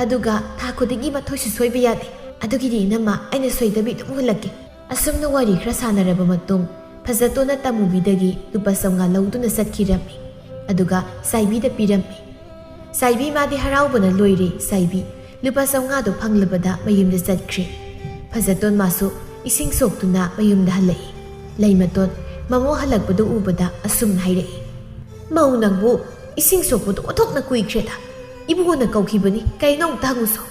ꯑꯗꯨꯒ ꯊꯥ ꯈꯨꯗꯤꯡꯒꯤ ꯃꯊꯣꯏꯁꯨ ꯁꯣꯏꯕ ꯌꯥꯗꯦ꯫ ꯑꯗꯨꯒꯤꯗꯤ ꯏꯅꯝꯃ, ꯑꯩꯅ ꯁꯣꯏꯗꯕꯤ ꯑꯗꯨꯝ ꯍꯨꯜꯂꯛꯀꯦ꯫" ꯑꯁꯨꯝꯅ ꯋꯥꯔꯤ ꯈꯔ ꯁꯥꯟꯅꯔꯕ ꯃꯇꯨꯡ, ꯐꯖꯇꯣꯟꯅ ꯇꯃꯨꯕꯤꯗꯒꯤ ꯂꯨꯄꯥ ꯆꯥꯝꯃꯉꯥ ꯂꯧꯗꯨꯅ ꯆꯠꯈꯤꯔꯝꯃꯤ꯫ ꯑꯗꯨꯒ ꯁꯥꯏꯕꯤꯗ ꯄꯤꯔꯝꯃꯤ꯫ ꯁꯥꯏꯕꯤ ꯃꯥꯗꯤ ꯍꯔꯥꯎꯕꯅ ꯂꯣꯏꯔꯦ꯫ ꯁꯥꯏꯕꯤ ꯂꯨꯄꯥ ꯆꯥꯝꯃꯉꯥꯗꯣ ꯐꯪꯂꯕꯗ ꯃꯌꯨꯝꯗ ꯆꯠꯈ꯭ꯔꯦ꯫ ꯐꯖꯇꯣꯟ ꯃꯥꯁꯨ ꯏꯁꯤꯡ ꯁꯣꯛꯇꯨꯅ ꯃꯌꯨꯝꯗ ꯍꯜꯂꯛꯏ꯫ ꯂꯩꯃꯇꯣꯟ ꯃꯃꯧ ꯍꯜꯂꯛꯄꯗꯨ ꯎꯕꯗ ꯑꯁꯨꯝꯅ ꯍꯥꯏꯔꯛꯏ, "ꯃꯧ ꯅꯪꯕꯨ ꯏꯁꯤꯡ ꯁꯣꯛꯄꯗꯨ ꯑꯣꯟꯊꯣꯛꯅ ꯀꯨꯏꯈ꯭ꯔꯦꯗ꯫ ꯏꯕꯨꯡꯉꯣꯅ ꯀꯧꯈꯤꯕꯅꯤ, ꯀꯩꯅꯣ ꯑꯝꯇ ꯍꯪꯉꯨꯁꯣ?"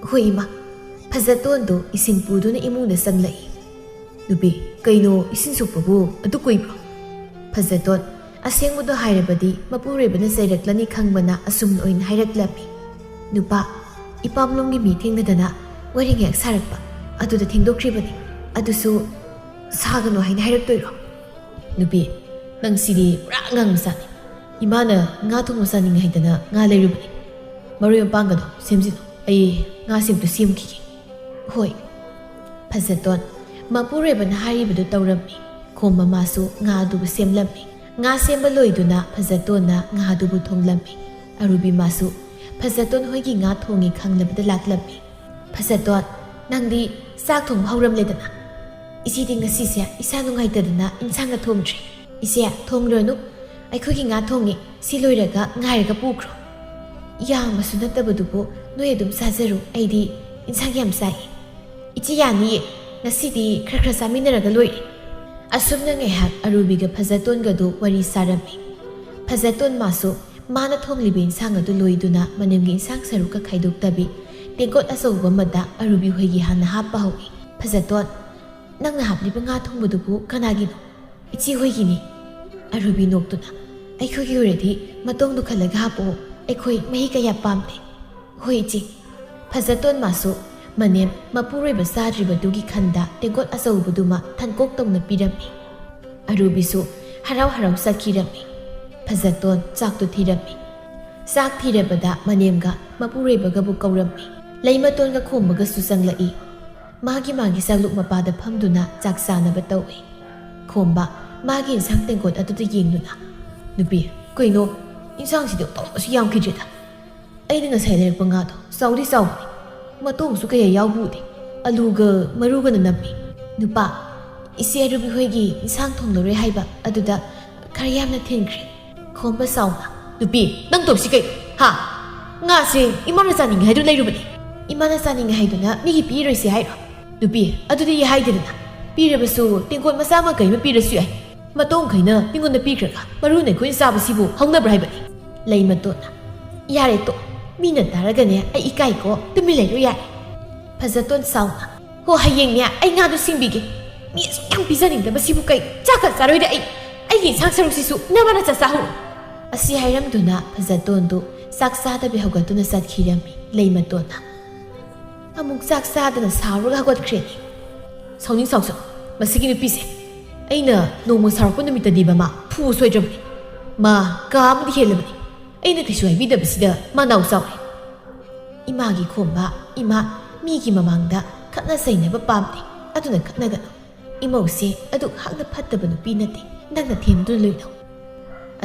"ꯍꯣꯏ ꯏꯃꯥ꯫" ꯐꯖꯇꯣꯟꯗꯨ ꯏꯁꯤꯡ ꯄꯨꯗꯨꯅ ꯏꯃꯨꯡꯗ ꯆꯪꯂꯛꯏ꯫ "ꯅꯨꯄꯤ, ꯀꯩꯅꯣ ꯏꯁꯤꯡ ꯁꯣꯛꯄꯕꯨ ꯑꯗꯨ ꯀꯨꯏꯕ꯭ꯔꯣ?" ꯐꯖꯇꯣꯟ ꯑꯁꯦꯡꯕꯗꯣ ꯍꯥꯏꯔꯕꯗꯤ ꯃꯄꯨꯔꯣꯏꯕꯅ ꯆꯩꯔꯛꯂꯅꯤ ꯈꯪꯕꯅ ꯑꯁꯨꯝꯅ ꯑꯣꯏꯅ ꯍꯥꯏꯔꯛꯂꯝꯃꯤ, "ꯅꯨꯄꯥ, ꯏꯄꯥꯝꯂꯣꯝꯒꯤ ꯃꯤ ꯊꯦꯡꯅꯗꯅ ꯋꯥꯔꯤ ꯉꯥꯏꯍꯥꯛ ꯁꯥꯔꯛꯄ, ꯑꯗꯨꯗ ꯊꯦꯡꯗꯣꯛꯈ꯭ꯔꯤꯕꯅꯤ꯫ ꯑꯗꯨꯁꯨ ꯁꯥꯒꯅꯨ ꯍꯥꯏꯅ ꯍꯥꯏꯔꯛꯇꯣꯏꯔꯣ?" "ꯅꯨꯄꯤ, ꯅꯪ ꯁꯤꯗꯤ ꯄꯨꯔꯥ ꯑꯉꯥꯡ ꯃꯆꯥꯅꯤ꯫ ꯏꯃꯥꯅ ꯉꯥ ꯊꯣꯡꯕ ꯆꯥꯅꯤꯡꯉꯦ ꯍꯥꯏꯗꯅ ꯉꯥ ꯂꯩꯔꯨꯕꯅꯤ꯫ ꯃꯔꯣꯏ ꯃꯄꯥꯡꯒꯗꯣ ꯁꯦꯝꯖꯤꯜꯂꯨ, ꯑꯩ ꯉꯥ ꯁꯦꯝꯕꯗꯨ ꯁꯦꯝꯈꯤꯒꯦ꯫" "ꯍꯣꯏ꯫" ꯐꯖꯇꯣꯟ ꯃꯄꯨꯔꯣꯏꯕꯅ ꯍꯥꯏꯔꯤꯕꯗꯨ ꯇꯧꯔꯝꯃꯤ꯫ ꯈꯣꯝꯕ ꯃꯥꯁꯨ ꯉꯥ ꯑꯗꯨꯕꯨ ꯁꯦꯝꯂꯝꯃꯤ꯫ ꯉꯥ ꯁꯦꯝꯕ ꯂꯣꯏꯗꯨꯅ ꯐꯖꯇꯣꯟꯅ ꯉꯥ ꯑꯗꯨꯕꯨ ꯊꯣꯡꯂꯝꯃꯤ꯫ ꯑꯔꯨꯕꯤ ꯃꯥꯁꯨ ꯐꯖꯇꯣꯟ ꯍꯣꯏꯒꯤ ꯉꯥ ꯊꯣꯡꯉꯤ ꯈꯪꯂꯕꯗ ꯂꯥꯛꯂꯝꯃꯤ꯫ "ꯐꯖꯇꯣꯟ, ꯅꯪꯗꯤ ꯆꯥꯛ ꯊꯣꯡꯕ ꯍꯧꯔꯝꯂꯦꯗꯅ?" "ꯏꯆꯦꯗꯤ ꯉꯁꯤꯁꯦ ꯏꯁꯥ ꯅꯨꯡꯉꯥꯏꯇꯗꯅ ꯏꯟꯁꯥꯡꯒ ꯊꯣꯡꯗ꯭ꯔꯦ꯫" "ꯏꯆꯦ, ꯊꯣꯡꯂꯨꯔꯅꯨ, ꯑꯩꯈꯣꯏꯒꯤ ꯉꯥ ꯊꯣꯡꯉꯦ, ꯁꯤ ꯂꯣꯏꯔꯒ ꯉꯥꯏꯔꯒ ꯄꯨꯈ꯭ꯔꯣ꯫" "ꯌꯥꯝꯕꯁꯨ ꯅꯠꯇꯕꯗꯨꯕꯨ ꯅꯣꯏ ꯑꯗꯨꯝ ꯆꯥꯖꯔꯨ, ꯑꯩꯗꯤ ꯏꯟꯁꯥꯡ ꯌꯥꯝ ꯆꯥꯏ꯫" "ꯏꯆꯦ, ꯌꯥꯅꯤꯌꯦ, ꯉꯁꯤꯗꯤ ꯈꯔ ꯈꯔ ꯆꯥꯃꯤꯟꯅꯔꯒ ꯂꯣꯏꯔꯦ꯫" ꯑꯁꯨꯝꯅ ꯉꯥꯏꯍꯥꯛ ꯑꯔꯨꯕꯤꯒ ꯐꯖꯇꯣꯟꯒꯗꯨ ꯋꯥꯔꯤ ꯁꯥꯔꯝꯃꯤ꯫ ꯐꯖꯇꯣꯟ ꯃꯥꯁꯨ ꯃꯥꯅ ꯊꯣꯡꯂꯤꯕ ꯏꯟꯁꯥꯡ ꯑꯗꯨ ꯂꯣꯏꯗꯨꯅ ꯃꯅꯤꯡꯒꯤ ꯏꯟꯁꯥꯡ ꯁꯔꯨꯛꯀ ꯈꯥꯏꯗꯣꯛꯇꯕꯤ ꯇꯦꯡꯀꯣꯠ ꯑꯆꯧꯕ ꯑꯃꯗ ꯑꯔꯨꯕꯤ ꯍꯣꯏꯒꯤ ꯍꯥꯟꯅ ꯍꯥꯞꯄ ꯍꯧꯏ꯫ "ꯐꯖꯇꯣꯟ, ꯅꯪꯅ ꯍꯥꯞꯂꯤꯕ ꯉꯥ ꯊꯣꯡꯕꯗꯨꯕꯨ ꯀꯅꯥꯒꯤꯅꯣ?" "ꯏꯆꯦ ꯍꯣꯏꯒꯤꯅꯤ꯫" ꯑꯔꯨꯕꯤ ꯅꯣꯛꯇꯨꯅ, "ꯑꯩꯈꯣꯏꯒꯤ ꯑꯣꯏꯔꯗꯤ ꯃꯇꯣꯡꯗꯨ ꯈꯜꯂꯒ ꯍꯥꯞꯄꯛꯑꯣ, ꯑꯩꯈꯣꯏ ꯃꯍꯤ ꯀꯌꯥ ꯄꯥꯝꯗꯦ꯫" "ꯍꯣꯏ ꯏꯆꯦ꯫" ꯐꯖꯇꯣꯟ ꯃꯥꯁꯨ ꯃꯅꯦꯝ ꯃꯄꯨꯔꯣꯏꯕ ꯆꯥꯗ꯭ꯔꯤꯕꯗꯨꯒꯤ ꯈꯟꯗ ꯇꯦꯡꯀꯣꯠ ꯑꯆꯧꯕꯗꯨꯃ ꯊꯟꯀꯣꯛ ꯇꯧꯅ ꯄꯤꯔꯝꯃꯤ꯫ ꯑꯔꯨꯕꯤꯁꯨ ꯍꯔꯥꯎ ꯍꯔꯥꯎ ꯆꯠꯈꯤꯔꯝꯃꯤ꯫ ꯐꯖꯇꯣꯟ ꯆꯥꯛꯇꯨ ꯊꯤꯔꯝꯃꯤ꯫ ꯆꯥꯛ ꯊꯤꯔꯕꯗ ꯃꯅꯦꯝꯒ ꯃꯄꯨꯔꯣꯏꯕꯒꯕꯨ ꯀꯧꯔꯝꯃꯤ꯫ ꯂꯩꯃꯇꯣꯟꯒ ꯈꯣꯝꯕꯒꯁꯨ ꯆꯪꯂꯛꯏ꯫ ꯃꯥꯒꯤ ꯃꯥꯒꯤ ꯆꯥꯛꯂꯨꯛ ꯃꯄꯥꯗ ꯐꯝꯗꯨꯅ ꯆꯥꯛ ꯆꯥꯅꯕ ꯇꯧꯏ꯫ ꯈꯣꯝꯕ ꯃꯥꯒꯤ ꯏꯟꯁꯥꯡ ꯇꯦꯡꯀꯣꯠ ꯑꯗꯨꯗ ꯌꯦꯡꯗꯨꯅ, "ꯅꯨꯄꯤ, ꯀꯩꯅꯣ, ꯏꯟꯁꯥꯡꯁꯤꯗꯤ ꯑꯣꯟꯊꯣꯛꯅꯁꯨ ꯌꯥꯝꯈꯤꯗ꯭ꯔꯦꯗ꯫ ꯑꯩꯅ ꯉꯁꯥꯏ ꯂꯩꯔꯛꯄ ꯉꯥꯗꯣ ꯆꯥꯎꯗꯤ ꯆꯥꯎꯕꯅꯤ, ꯃꯇꯣꯡꯁꯨ ꯀꯌꯥ ꯌꯥꯎꯕ ꯎꯗꯦ, ꯑꯂꯨꯒ ꯃꯔꯨꯒꯅ ꯅꯝꯃꯤ꯫" "ꯅꯨꯄꯥ, ꯏꯆꯦ ꯑꯔꯨꯕꯤ ꯍꯣꯏꯒꯤ ꯏꯟꯁꯥꯡ ꯊꯣꯡꯂꯔꯣꯏ ꯍꯥꯏꯕ ꯑꯗꯨꯗ ꯈꯔ ꯌꯥꯝꯅ ꯊꯤꯟꯈ꯭ꯔꯦ꯫ ꯈꯣꯝꯕ ꯆꯥꯎꯅ, "ꯅꯨꯄꯤ, ꯅꯪ ꯇꯧꯔꯤꯁꯤ ꯀꯩꯅꯣ? ꯍꯥ? ꯉꯥꯁꯦ ꯏꯃꯥꯅ ꯆꯥꯅꯤꯡꯉꯦ ꯍꯥꯏꯗꯨ ꯂꯩꯔꯨꯕꯅꯦ꯫ ꯏꯃꯥꯅ ꯆꯥꯅꯤꯡꯉꯦ ꯍꯥꯏꯗꯨꯅ ꯃꯤꯒꯤ ꯄꯤꯔꯣꯏꯁꯦ ꯍꯥꯏꯔꯣ? ꯅꯨꯄꯤ, ꯑꯗꯨꯗꯤ ꯍꯥꯏꯗꯦꯗꯅ꯫ ꯄꯤꯔꯕꯁꯨ ꯇꯦꯡꯀꯣꯠ ꯃꯆꯥ ꯑꯃ ꯀꯩ ꯑꯃ ꯄꯤꯔꯁꯨ ꯌꯥꯏ꯫ ꯃꯇꯣꯡꯈꯩꯅ ꯃꯤꯉꯣꯟꯗ ꯄꯤꯈ꯭ꯔꯒ ꯃꯔꯨꯅ ꯑꯩꯈꯣꯏꯅ ꯆꯥꯕꯁꯤꯕꯨ ꯍꯧꯅꯕ꯭ꯔꯥ ꯍꯥꯏꯕꯅꯤ?" ꯂꯩꯃꯇꯣꯟꯅ, "ꯌꯥꯔꯦ ꯇꯣ, ꯃꯤꯅ ꯇꯥꯔꯒꯅꯦ ꯑꯩ ꯏꯀꯥꯏꯀꯣ, ꯇꯨꯃꯤꯟ ꯂꯩꯔꯣ ꯌꯥꯔꯦ꯫" ꯐꯖꯇꯣꯟ ꯁꯥꯎꯅ, "ꯍꯣ, ꯍꯌꯦꯡꯅꯦ ꯑꯩ ꯉꯥꯗꯣ ꯁꯤꯡꯕꯤꯒꯦ꯫ ꯃꯤ ꯑꯁꯨꯛ ꯌꯥꯝ ꯄꯤꯖꯅꯤꯡꯗꯕꯁꯤꯕꯨ ꯀꯩ? ꯆꯥꯛꯀ ꯆꯥꯔꯣꯏꯗ ꯑꯩ꯫ ꯑꯩꯒꯤ ꯏꯟꯁꯥꯡ ꯁꯔꯨꯛꯁꯤꯁꯨ ꯅꯃꯥꯅ ꯆꯥ ꯆꯥꯍꯧꯔꯣ꯫" ꯑꯁꯤ ꯍꯥꯏꯔꯝꯗꯨꯅ ꯐꯖꯇꯣꯟꯗꯨ ꯆꯥꯛ ꯆꯥꯗꯕꯤ ꯍꯧꯒꯠꯇꯨꯅ ꯆꯠꯈꯤꯔꯝꯃꯤ꯫ ꯂꯩꯃꯇꯣꯟꯅ ꯑꯃꯨꯛ ꯆꯥꯛ ꯆꯥꯗꯅ ꯁꯥꯎꯔꯒ ꯍꯧꯒꯠꯈ꯭ꯔꯦꯅꯦ꯫ "ꯁꯥꯎꯅꯤꯡ ꯁꯥꯎꯁꯅꯨ, ꯃꯁꯤꯒꯤ ꯅꯨꯄꯤꯁꯦ꯫ ꯑꯩꯅ ꯅꯣꯡꯃ ꯁꯥꯎꯔꯛꯄ ꯅꯨꯃꯤꯠꯇꯗꯤꯕ ꯃꯥ ꯐꯨꯕ ꯁꯣꯏꯗ꯭ꯔꯕꯅꯤ꯫ ꯃꯥ ꯀꯥ ꯑꯃꯗꯤ ꯍꯦꯜꯂꯕꯅꯤ꯫ ꯑꯩꯅ ꯀꯩꯁꯨ ꯍꯥꯏꯕꯤꯗꯕꯁꯤꯗ ꯃꯥ ꯅꯥꯎ ꯆꯥꯎꯔꯦ꯫" ꯏꯃꯥꯒꯤ ꯈꯣꯝꯕ, ꯏꯃꯥ, ꯃꯤꯒꯤ ꯃꯃꯥꯡꯗ ꯈꯠꯅ ꯆꯩꯅꯕ ꯄꯥꯝꯗꯦ, ꯑꯗꯨꯅ ꯈꯠꯅꯒꯅꯨ꯫ ꯏꯃꯧꯁꯦ ꯑꯗꯨꯛ ꯍꯥꯛꯅ ꯐꯠꯇꯕ ꯅꯨꯄꯤ ꯅꯠꯇꯦ, ꯅꯪꯅ ꯊꯦꯝꯗꯨꯅ ꯂꯣꯏꯅꯧ꯫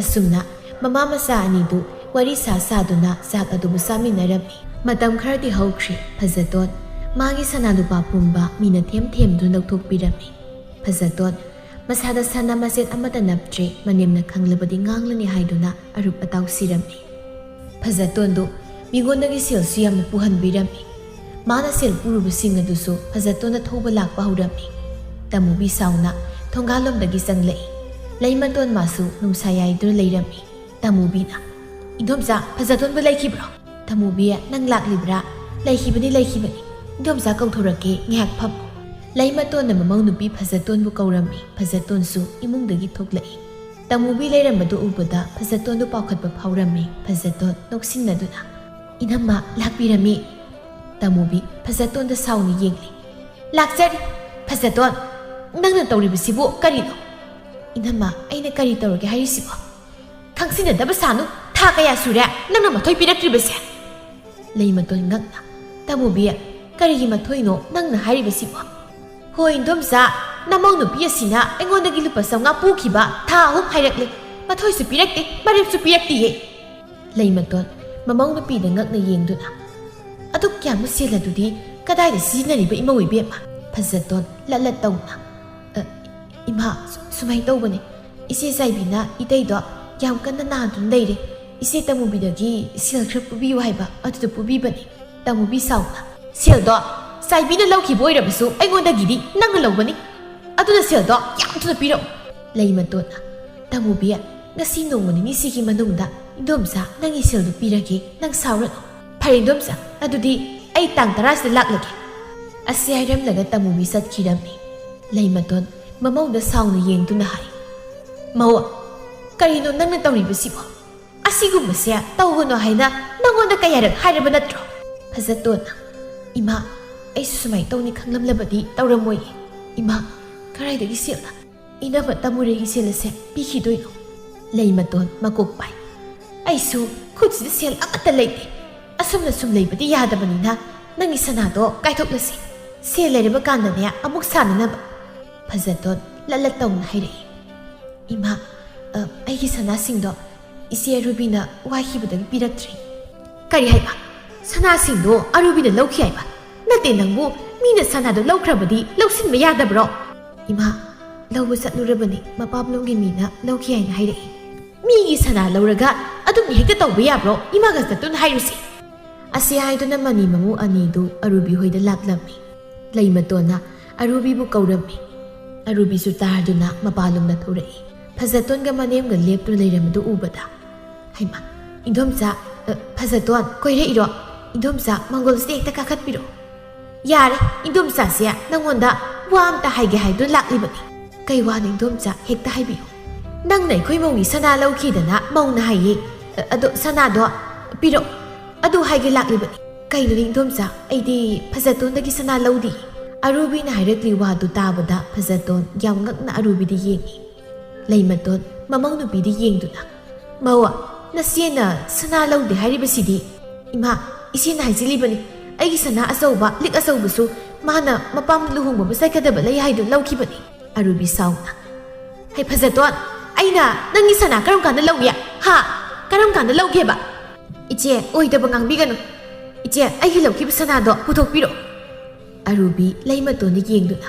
ꯑꯁꯨꯝꯅ ꯃꯃꯥ ꯃꯆꯥ ꯑꯅꯤꯗꯨ ꯋꯥꯔꯤ ꯁꯥ ꯁꯥꯗꯨꯅ ꯆꯥꯛ ꯑꯗꯨꯕꯨ ꯆꯥꯃꯤꯟꯅꯔꯝꯃꯤ꯫ ꯃꯇꯝ ꯈꯔꯗꯤ ꯍꯧꯈ꯭ꯔꯦ꯫ ꯐꯖꯇꯣꯟ ꯃꯥꯒꯤ ꯁꯅꯥ ꯂꯨꯄꯥ ꯄꯨꯝꯕ ꯃꯤꯅ ꯊꯦꯝ ꯊꯦꯝꯗꯨꯅ ꯂꯧꯊꯣꯛꯄꯤꯔꯝꯃꯤ꯫ ꯐꯖꯇꯣꯟ ꯃꯁꯥꯗ ꯁꯅꯥ ꯃꯆꯦꯠ ꯑꯃꯠꯇ ꯅꯞꯇ꯭ꯔꯦ, ꯃꯅꯦꯝꯅ ꯈꯪꯂꯕꯗꯤ ꯉꯥꯡꯂꯅꯤ ꯍꯥꯏꯗꯨꯅ ꯑꯔꯨꯞ ꯑꯇꯥꯎ ꯁꯤꯔꯝꯃꯤ꯫ ꯐꯖꯇꯣꯟꯗꯨ ꯃꯤꯉꯣꯟꯗꯒꯤ ꯁꯦꯜꯁꯨ ꯌꯥꯝꯅ ꯄꯨꯍꯟꯕꯤꯔꯝꯃꯤ꯫ ꯃꯥꯅ ꯁꯦꯜ ꯄꯨꯔꯨꯕꯁꯤꯡ ꯑꯗꯨꯁꯨ ꯐꯖꯇꯣꯟꯗ ꯊꯧꯕ ꯂꯥꯛꯄ ꯍꯧꯔꯝꯃꯤ꯫ ꯇꯃꯨꯕꯤ ꯁꯥꯎꯅ ꯊꯣꯡꯒꯥꯜꯂꯣꯝꯗꯒꯤ ꯆꯪꯂꯛꯏ꯫ ꯂꯩꯃꯇꯣꯟ ꯃꯥꯁꯨ ꯅꯨꯡꯁꯥ ꯌꯥꯏꯗꯨꯅ ꯂꯩꯔꯝꯃꯤ꯫ ꯇꯃꯨꯕꯤꯅ, "ꯏꯟꯗꯣꯝꯆꯥ, ꯐꯖꯇꯣꯟꯕꯨ ꯂꯩꯈꯤꯕ꯭ꯔꯣ?" "ꯇꯃꯨꯕꯤ, ꯅꯪ ꯂꯥꯛꯂꯤꯕ꯭ꯔꯥ? ꯂꯩꯈꯤꯕꯅꯤ, ꯂꯩꯈꯤꯕꯅꯤ꯫ ꯏꯟꯗꯣꯝꯆꯥ ꯀꯧꯊꯣꯔꯛꯀꯦ, ꯉꯥꯏꯍꯥꯛ ꯐꯝꯃꯨ꯫" ꯂꯩꯃꯇꯣꯟꯅ ꯃꯃꯧ ꯅꯨꯄꯤ ꯐꯖꯇꯣꯟꯕꯨ ꯀꯧꯔꯝꯃꯤ꯫ ꯐꯖꯇꯣꯟꯁꯨ ꯏꯃꯨꯡꯗꯒꯤ ꯊꯣꯛꯂꯛꯏ꯫ ꯇꯃꯨꯕꯤ ꯂꯩꯔꯝꯕꯗꯨ ꯎꯕꯗ ꯐꯖꯇꯣꯟꯗꯨ ꯄꯥꯎꯈꯠꯄ ꯐꯥꯎꯔꯝꯃꯤ꯫ ꯐꯖꯇꯣꯟ ꯅꯣꯛꯁꯤꯟꯅꯗꯨꯅ, "ꯏꯅꯝꯃ ꯂꯥꯛꯄꯤꯔꯝꯃꯤ꯫" ꯇꯃꯨꯕꯤ ꯐꯖꯇꯣꯟꯗ ꯁꯥꯎꯅ ꯌꯦꯡꯂꯤ꯫ "ꯂꯥꯛꯆꯔꯤ꯫ ꯐꯖꯇꯣꯟ, ꯅꯪꯅ ꯇꯧꯔꯤꯕꯁꯤꯕꯨ ꯀꯔꯤꯅꯣ?" "ꯏꯅꯝꯃ, ꯑꯩꯅ ꯀꯔꯤ ꯇꯧꯔꯒꯦ ꯍꯥꯏꯔꯤꯁꯤꯕꯣ?" "ꯈꯪꯁꯤꯟꯅꯗꯕ ꯁꯥꯅꯨ꯫ ꯊꯥ ꯀꯌꯥ ꯁꯨꯔꯦ ꯅꯪꯅ ꯃꯊꯣꯏ ꯄꯤꯔꯛꯇ꯭ꯔꯤꯕꯁꯦ?" ꯂꯩꯃꯇꯣꯟ ꯉꯛꯅ, "ꯇꯃꯨꯕꯤ, ꯀꯔꯤꯒꯤ ꯃꯊꯣꯏꯅꯣ ꯅꯪꯅ ꯍꯥꯏꯔꯤꯕꯁꯤꯕꯣ?" "ꯍꯣꯏ, ꯏꯟꯗꯣꯝꯆꯥ, ꯅꯃꯧ ꯅꯨꯄꯤ ꯑꯁꯤꯅ ꯑꯩꯉꯣꯟꯗꯒꯤ ꯂꯨꯄꯥ ꯆꯥꯝꯃꯉꯥ ꯄꯨꯈꯤꯕ ꯊꯥ ꯑꯍꯨꯝ ꯍꯥꯏꯔꯛꯂꯦ꯫ ꯃꯊꯣꯏꯁꯨ ꯄꯤꯔꯛꯇꯦ, ꯃꯔꯦꯞꯁꯨ ꯄꯤꯔꯛꯇꯤꯌꯦ꯫" ꯂꯩꯃꯇꯣꯟ ꯃꯃꯧ ꯅꯨꯄꯤꯗ ꯉꯛꯅ ꯌꯦꯡꯗꯨꯅ, "ꯑꯗꯨꯛ ꯌꯥꯝꯕ ꯁꯦꯜ ꯑꯗꯨꯗꯤ ꯀꯗꯥꯏꯗ ꯁꯤꯖꯤꯟꯅꯔꯤꯕ ꯏꯃꯧ ꯏꯕꯦꯝꯃ?" ꯐꯖꯇꯣꯟ ꯂꯠ ꯂꯠ ꯇꯧꯅ, "ꯑ, "ꯏꯃꯥ, ꯁꯨꯃꯥꯏꯅ ꯇꯧꯕꯅꯦ, ꯏꯆꯦ ꯆꯥꯏꯕꯤꯅ ꯏꯇꯩꯗꯣ ꯌꯥꯝ ꯀꯟꯅ ꯅꯥꯗꯨꯅ ꯂꯩꯔꯦ, ꯏꯆꯦ ꯇꯃꯨꯕꯤꯗꯒꯤ ꯁꯦꯜ ꯈꯔ ꯄꯨꯕꯤꯌꯨ ꯍꯥꯏꯕ, ꯑꯗꯨꯗ ꯄꯨꯕꯤꯕꯅꯦ꯫" ꯇꯃꯨꯕꯤ ꯁꯥꯎꯅ, "ꯁꯦꯜꯗꯣ ꯆꯥꯏꯕꯤꯅ ꯂꯧꯈꯤꯕ ꯑꯣꯏꯔꯕꯁꯨ ꯑꯩꯉꯣꯟꯗꯒꯤꯗꯤ ꯅꯪꯅ ꯂꯧꯕꯅꯤ, ꯑꯗꯨꯅ ꯁꯦꯜꯗꯣ ꯌꯥꯝ ꯊꯨꯅ ꯄꯤꯔꯛꯎ꯫" ꯂꯩꯃꯇꯣꯟꯅ, "ꯇꯃꯨꯕꯤ, ꯉꯁꯤ ꯅꯣꯡꯃ ꯅꯤꯅꯤꯁꯤꯒꯤ ꯃꯅꯨꯡꯗ ꯏꯟꯗꯣꯝꯆꯥ ꯅꯪꯒꯤ ꯁꯦꯜꯗꯨ ꯄꯤꯔꯒꯦ, ꯅꯪ ꯁꯥꯎꯔꯅꯨ꯫" "ꯐꯔꯦ ꯏꯟꯗꯣꯝꯆꯥ, ꯑꯗꯨꯗꯤ ꯑꯩ ꯇꯥꯡ ꯇꯔꯥꯁꯤꯗ ꯂꯥꯛꯂꯒꯦ꯫" ꯑꯁꯤ ꯍꯥꯏꯔꯝꯂꯒ ꯇꯃꯨꯕꯤ ꯆꯠꯈꯤꯔꯝꯃꯤ꯫ ꯂꯩꯃꯇꯣꯟ ꯃꯃꯧꯗ ꯁꯥꯎꯅ ꯌꯦꯡꯗꯨꯅ ꯍꯥꯏ, "ꯃꯧ, ꯀꯔꯤꯅꯣ ꯅꯪꯅ ꯇꯧꯔꯤꯕꯁꯤꯕꯣ? ꯑꯁꯤꯒꯨꯝꯕꯁꯦ ꯇꯧꯒꯅꯨ ꯍꯥꯏꯅ ꯅꯪꯉꯣꯟꯗ ꯀꯌꯥꯔꯛ ꯍꯥꯏꯔꯕ ꯅꯠꯇ꯭ꯔꯣ?" ꯐꯖꯇꯣꯟꯅ, "ꯏꯃꯥ, ꯑꯩꯁꯨ ꯁꯨꯃꯥꯏꯅ ꯇꯧꯅꯤ ꯈꯪꯂꯝꯂꯕꯗꯤ ꯇꯧꯔꯝꯃꯣꯏꯌꯦ꯫ ꯏꯃꯥ, ꯀꯗꯥꯏꯗꯒꯤ ꯁꯦꯜꯅ ꯏꯅꯝꯃ ꯇꯃꯨꯔꯩꯒꯤ ꯁꯦꯜ ꯑꯁꯦ ꯄꯤꯈꯤꯗꯣꯏꯅꯣ?" ꯂꯩꯃꯇꯣꯟ ꯃꯀꯣꯛ ꯄꯥꯏ, "ꯑꯩꯁꯨ ꯈꯨꯠꯁꯤꯗ ꯁꯦꯜ ꯑꯃꯠꯇ ꯂꯩꯇꯦ꯫ ꯑꯁꯨꯝꯅ ꯁꯨꯝ ꯂꯩꯕꯗꯤ ꯌꯥꯗꯕꯅꯤꯅ ꯅꯪꯒꯤ ꯁꯅꯥꯗꯣ ꯀꯥꯏꯊꯣꯛꯂꯁꯤ꯫ ꯁꯦꯜ ꯂꯩꯔꯕ ꯀꯥꯟꯗꯅꯦ ꯑꯃꯨꯛ ꯁꯥꯟꯅꯅꯕ꯫" ꯐꯖꯇꯣꯟ ꯂꯠꯂꯠ ꯇꯧꯅ ꯍꯥꯏꯔꯛꯏ, "ꯏꯃꯥ, ꯑ, ꯑꯩꯒꯤ ꯁꯅꯥꯁꯤꯡꯗꯣ ꯏꯆꯦ ꯑꯔꯨꯕꯤꯅ ꯋꯥꯏꯈꯤꯕꯗꯒꯤ ꯄꯤꯔꯛꯇ꯭ꯔꯤ꯫" "ꯀꯔꯤ ꯍꯥꯏꯕ? ꯁꯅꯥꯁꯤꯡꯗꯣ ꯑꯔꯨꯕꯤꯅ ꯂꯧꯈꯤ ꯍꯥꯏꯕ? ꯅꯠꯇꯦ, ꯅꯪꯕꯨ ꯃꯤꯅ ꯁꯅꯥꯗꯣ ꯂꯧꯈ꯭ꯔꯕꯗꯤ ꯂꯧꯁꯤꯟꯕ ꯌꯥꯗꯕ꯭ꯔꯣ?" "ꯏꯃꯥ, ꯂꯧꯕ ꯆꯠꯂꯨꯔꯕꯅꯤ, ꯃꯄꯥꯝꯂꯣꯝꯒꯤ ꯃꯤꯅ ꯂꯧꯈꯤ ꯍꯥꯏꯅ ꯍꯥꯏꯔꯛꯏ꯫" "ꯃꯤꯒꯤ ꯁꯅꯥ ꯂꯧꯔꯒ ꯑꯗꯨꯝ ꯍꯦꯛꯇ ꯇꯧꯕ ꯌꯥꯕ꯭ꯔꯣ? ꯏꯃꯥꯒ ꯆꯠꯇꯨꯅ ꯍꯥꯏꯔꯨꯁꯤ꯫" ꯑꯁꯤ ꯍꯥꯏꯗꯨꯅ ꯃꯅꯤ ꯃꯃꯧ ꯑꯅꯤꯗꯨ ꯑꯔꯨꯕꯤ ꯍꯣꯏꯗ ꯂꯥꯛꯂꯝꯃꯤ꯫ ꯂꯩꯃꯇꯣꯟꯅ ꯑꯔꯨꯕꯤꯕꯨ ꯀꯧꯔꯝꯃꯤ꯫ ꯑꯔꯨꯕꯤꯁꯨ ꯇꯥꯔꯗꯨꯅ ꯃꯄꯥꯂꯣꯝꯗ ꯊꯧꯔꯛꯏ꯫ ꯐꯖꯇꯣꯟꯒ ꯃꯅꯦꯝꯒ ꯂꯦꯞꯇꯨꯅ ꯂꯩꯔꯝꯕꯗꯨ ꯎꯕꯗ, "ꯍꯩꯃꯥ, ꯏꯟꯗꯣꯝꯆꯥ, ꯑ, ꯐꯖꯇꯣꯟ, ꯀꯣꯏꯔꯛꯏꯔꯣ? ꯏꯟꯗꯣꯝꯆꯥ, ꯃꯪꯒꯣꯜꯁꯤꯗ ꯍꯦꯛꯇ ꯀꯥꯈꯠꯄꯤꯔꯛꯑꯣ꯫" "ꯌꯥꯔꯦ, ꯏꯟꯗꯣꯝꯆꯥꯁꯦ ꯅꯪꯉꯣꯟꯗ ꯋꯥ ꯑꯝꯇ ꯍꯥꯏꯒꯦ ꯍꯥꯏꯗꯨꯅ ꯂꯥꯛꯂꯤꯕꯅꯤ꯫" "ꯀꯩ ꯋꯥꯅꯣ ꯏꯟꯗꯣꯝꯆꯥ? ꯍꯦꯛꯇ ꯍꯥꯏꯕꯤꯌꯨ꯫" "ꯅꯪꯅ ꯑꯩꯈꯣꯏ ꯃꯧꯒꯤ ꯁꯅꯥ ꯂꯧꯈꯤꯗꯅ ꯃꯧꯅ ꯍꯥꯏꯌꯦ, ꯑ, ꯑꯗꯣ ꯁꯅꯥꯗꯣ ꯄꯤꯔꯛꯑꯣ, ꯑꯗꯨ ꯍꯥꯏꯒꯦ ꯂꯥꯛꯂꯤꯕꯅꯤ꯫" "ꯀꯩꯅꯣꯅꯦ ꯏꯟꯗꯣꯝꯆꯥ, ꯑꯩꯗꯤ ꯐꯖꯇꯣꯟꯗꯒꯤ ꯁꯅꯥ ꯂꯧꯗꯦ꯫" ꯑꯔꯨꯕꯤꯅ ꯍꯥꯏꯔꯛꯂꯤ ꯋꯥꯗꯨ ꯇꯥꯕꯗ ꯐꯖꯇꯣꯟ ꯌꯥꯝ ꯉꯛꯅ ꯑꯔꯨꯕꯤꯗ ꯌꯦꯡꯉꯤ꯫ ꯂꯩꯃꯇꯣꯟ ꯃꯃꯧ ꯅꯨꯄꯤꯗ ꯌꯦꯡꯗꯨꯅ, "ꯃꯧ, ꯅꯆꯦꯅ ꯁꯅꯥ ꯂꯧꯗꯦ ꯍꯥꯏꯔꯤꯕꯁꯤꯗꯤ?" "ꯏꯃꯥ, ꯏꯆꯦꯅ ꯍꯥꯏꯖꯤꯜꯂꯤꯕꯅꯤ꯫ ꯑꯩꯒꯤ ꯁꯅꯥ ꯑꯆꯧꯕ, ꯂꯤꯛ ꯑꯆꯧꯕꯁꯨ ꯃꯥꯅ ꯃꯄꯥꯝ ꯂꯨꯍꯣꯡꯕ ꯑꯃ ꯆꯠꯀꯗꯕ ꯂꯩ ꯍꯥꯏꯗꯨꯅ ꯂꯧꯈꯤꯕꯅꯤ꯫" ꯑꯔꯨꯕꯤ ꯁꯥꯎꯅ, "ꯍꯩ ꯐꯖꯇꯣꯟ, ꯑꯩꯅ ꯅꯪꯒꯤ ꯁꯅꯥ ꯀꯔꯝ ꯀꯥꯟꯗ ꯂꯧꯏ? ꯍꯥ? ꯀꯔꯝ ꯀꯥꯟꯗ ꯂꯧꯒꯦꯕ?" "ꯏꯆꯦ, ꯑꯣꯏꯗꯕ ꯉꯥꯡꯕꯤꯒꯅꯨ꯫ ꯏꯆꯦ, ꯑꯩꯒꯤ ꯂꯧꯈꯤꯕ ꯁꯅꯥꯗꯣ ꯄꯨꯊꯣꯛꯄꯤꯔꯛꯑꯣ꯫" ꯑꯔꯨꯕꯤ ꯂꯩꯃꯇꯣꯟꯗ ꯌꯦꯡꯗꯨꯅ,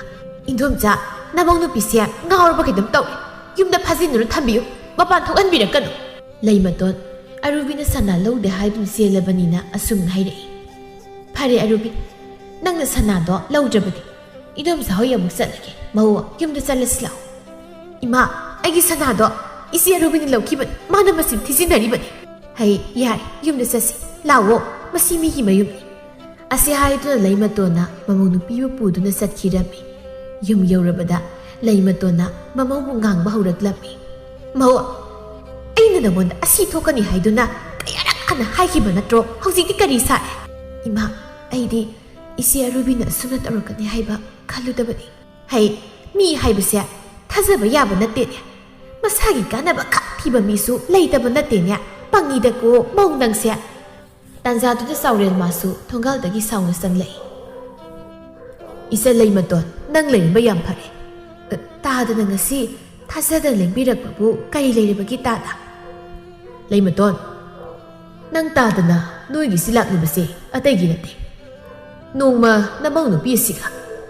"ꯏꯟꯗꯣꯝꯆꯥ, "ꯅꯃꯧ ꯅꯨꯄꯤꯁꯦ ꯉꯥꯎꯔꯕ ꯀꯩꯅꯣꯝ ꯇꯧꯔꯦ꯫ ꯌꯨꯝꯗ ꯐꯥꯖꯤꯟꯗꯨꯅ ꯊꯝꯕꯤꯌꯨ, ꯃꯄꯥꯟ ꯊꯣꯛꯍꯟꯕꯤꯔꯛꯀꯅꯨ꯫" ꯂꯩꯃꯇꯣꯟ ꯑꯔꯨꯕꯤꯅ ꯁꯅꯥ ꯂꯧꯗꯦ ꯍꯥꯏꯗꯨꯅ ꯆꯦꯜꯂꯕꯅꯤꯅ ꯑꯁꯨꯝꯅ ꯍꯥꯏꯔꯛꯏ꯫ "ꯐꯔꯦ ꯑꯔꯨꯕꯤ, ꯅꯪꯅ ꯁꯅꯥꯗꯣ ꯂꯧꯗ꯭ꯔꯕꯗꯤ ꯏꯗꯣꯝꯆꯥ ꯍꯣꯏ ꯑꯃꯨꯛ ꯆꯠꯂꯒꯦ꯫ ꯃꯧ, ꯌꯨꯝꯗ ꯆꯠꯂꯁꯤ ꯂꯥꯛꯑꯣ꯫" "ꯏꯃꯥ, ꯑꯩꯒꯤ ꯁꯅꯥꯗꯣ ꯏꯆꯦ ꯑꯔꯨꯕꯤꯅ ꯂꯧꯈꯤꯕꯅꯤ꯫ ꯃꯥꯅ ꯃꯆꯤꯟ ꯊꯤꯖꯤꯟꯅꯔꯤꯕꯅꯤ꯫" "ꯍꯩ, ꯌꯥꯔꯦ, ꯌꯨꯝꯗ ꯆꯠꯁꯤ꯫ ꯂꯥꯛꯑꯣ, ꯃꯁꯤ ꯃꯤꯒꯤ ꯃꯌꯨꯝꯅꯤ꯫" ꯑꯁꯤ ꯍꯥꯏꯗꯨꯅ ꯂꯩꯃꯇꯣꯟꯅ ꯃꯃꯧ ꯅꯨꯄꯤꯕꯨ ꯄꯨꯗꯨꯅ ꯆꯠꯈꯤꯔꯝꯃꯤ꯫ ꯌꯨꯝ ꯌꯧꯔꯕꯗ ꯂꯩꯃꯇꯣꯟꯅ ꯃꯃꯧꯕꯨ ꯉꯥꯡꯕ ꯍꯧꯔꯛꯂꯝꯃꯤ꯫ "ꯃꯧ, ꯑꯩꯅ ꯅꯉꯣꯟꯗ ꯑꯁꯤ ꯊꯣꯛꯀꯅꯤ ꯍꯥꯏꯗꯨꯅ ꯀꯌꯥꯔꯛ ꯍꯟꯅ ꯍꯥꯏꯈꯤꯕ ꯅꯠꯇ꯭ꯔꯣ? ꯍꯧꯖꯤꯛꯇꯤ ꯀꯔꯤ ꯁꯥꯔꯦ?" "ꯏꯃꯥ, ꯑꯩꯗꯤ ꯏꯆꯦ ꯑꯔꯨꯕꯤꯅ ꯑꯁꯨꯝꯅ ꯇꯧꯔꯛꯀꯅꯤ ꯍꯥꯏꯕ ꯈꯜꯂꯨꯗꯕꯅꯤ꯫" "ꯍꯩ, ꯃꯤ ꯍꯥꯏꯕꯁꯦ ꯊꯥꯖꯕ ꯌꯥꯕ ꯅꯠꯇꯦꯅꯦ꯫ ꯃꯁꯥꯒꯤ ꯀꯥꯟꯅꯕ ꯈꯛ ꯊꯤꯕ ꯃꯤꯁꯨ ꯂꯩꯇꯕ ꯅꯠꯇꯦꯅꯦ꯫ ꯄꯪꯉꯤꯗꯀꯣ ꯃꯧ ꯅꯪꯁꯦ꯫" ꯇꯥꯟꯖꯥꯗꯨꯗ ꯆꯥꯎꯔꯦꯜ ꯃꯥꯁꯨ ꯊꯣꯡꯒꯥꯜꯗꯒꯤ ꯁꯥꯎꯅ ꯆꯪꯂꯛꯏ꯫ "ꯏꯆꯜ ꯂꯩꯃꯇꯣꯟ, ꯅꯪ ꯂꯩꯔꯝꯕ ꯌꯥꯝ ꯐꯔꯦ꯫ ꯑ, ꯇꯥꯗꯅ ꯉꯁꯤ ꯊꯥꯖꯗꯅ ꯂꯦꯡꯕꯤꯔꯛꯄꯕꯨ ꯀꯔꯤ ꯂꯩꯔꯕꯒꯦ ꯇꯥꯗ?" "ꯂꯩꯃꯇꯣꯟ, ꯅꯪ ꯇꯥꯗꯅ ꯅꯣꯏꯒꯤꯁꯤ ꯂꯥꯛꯂꯤꯕꯁꯦ ꯑꯇꯩꯒꯤ ꯅꯠꯇꯦ꯫ ꯅꯣꯡꯃ ꯅꯃꯧ ꯅꯨꯄꯤ ꯑꯁꯤꯒ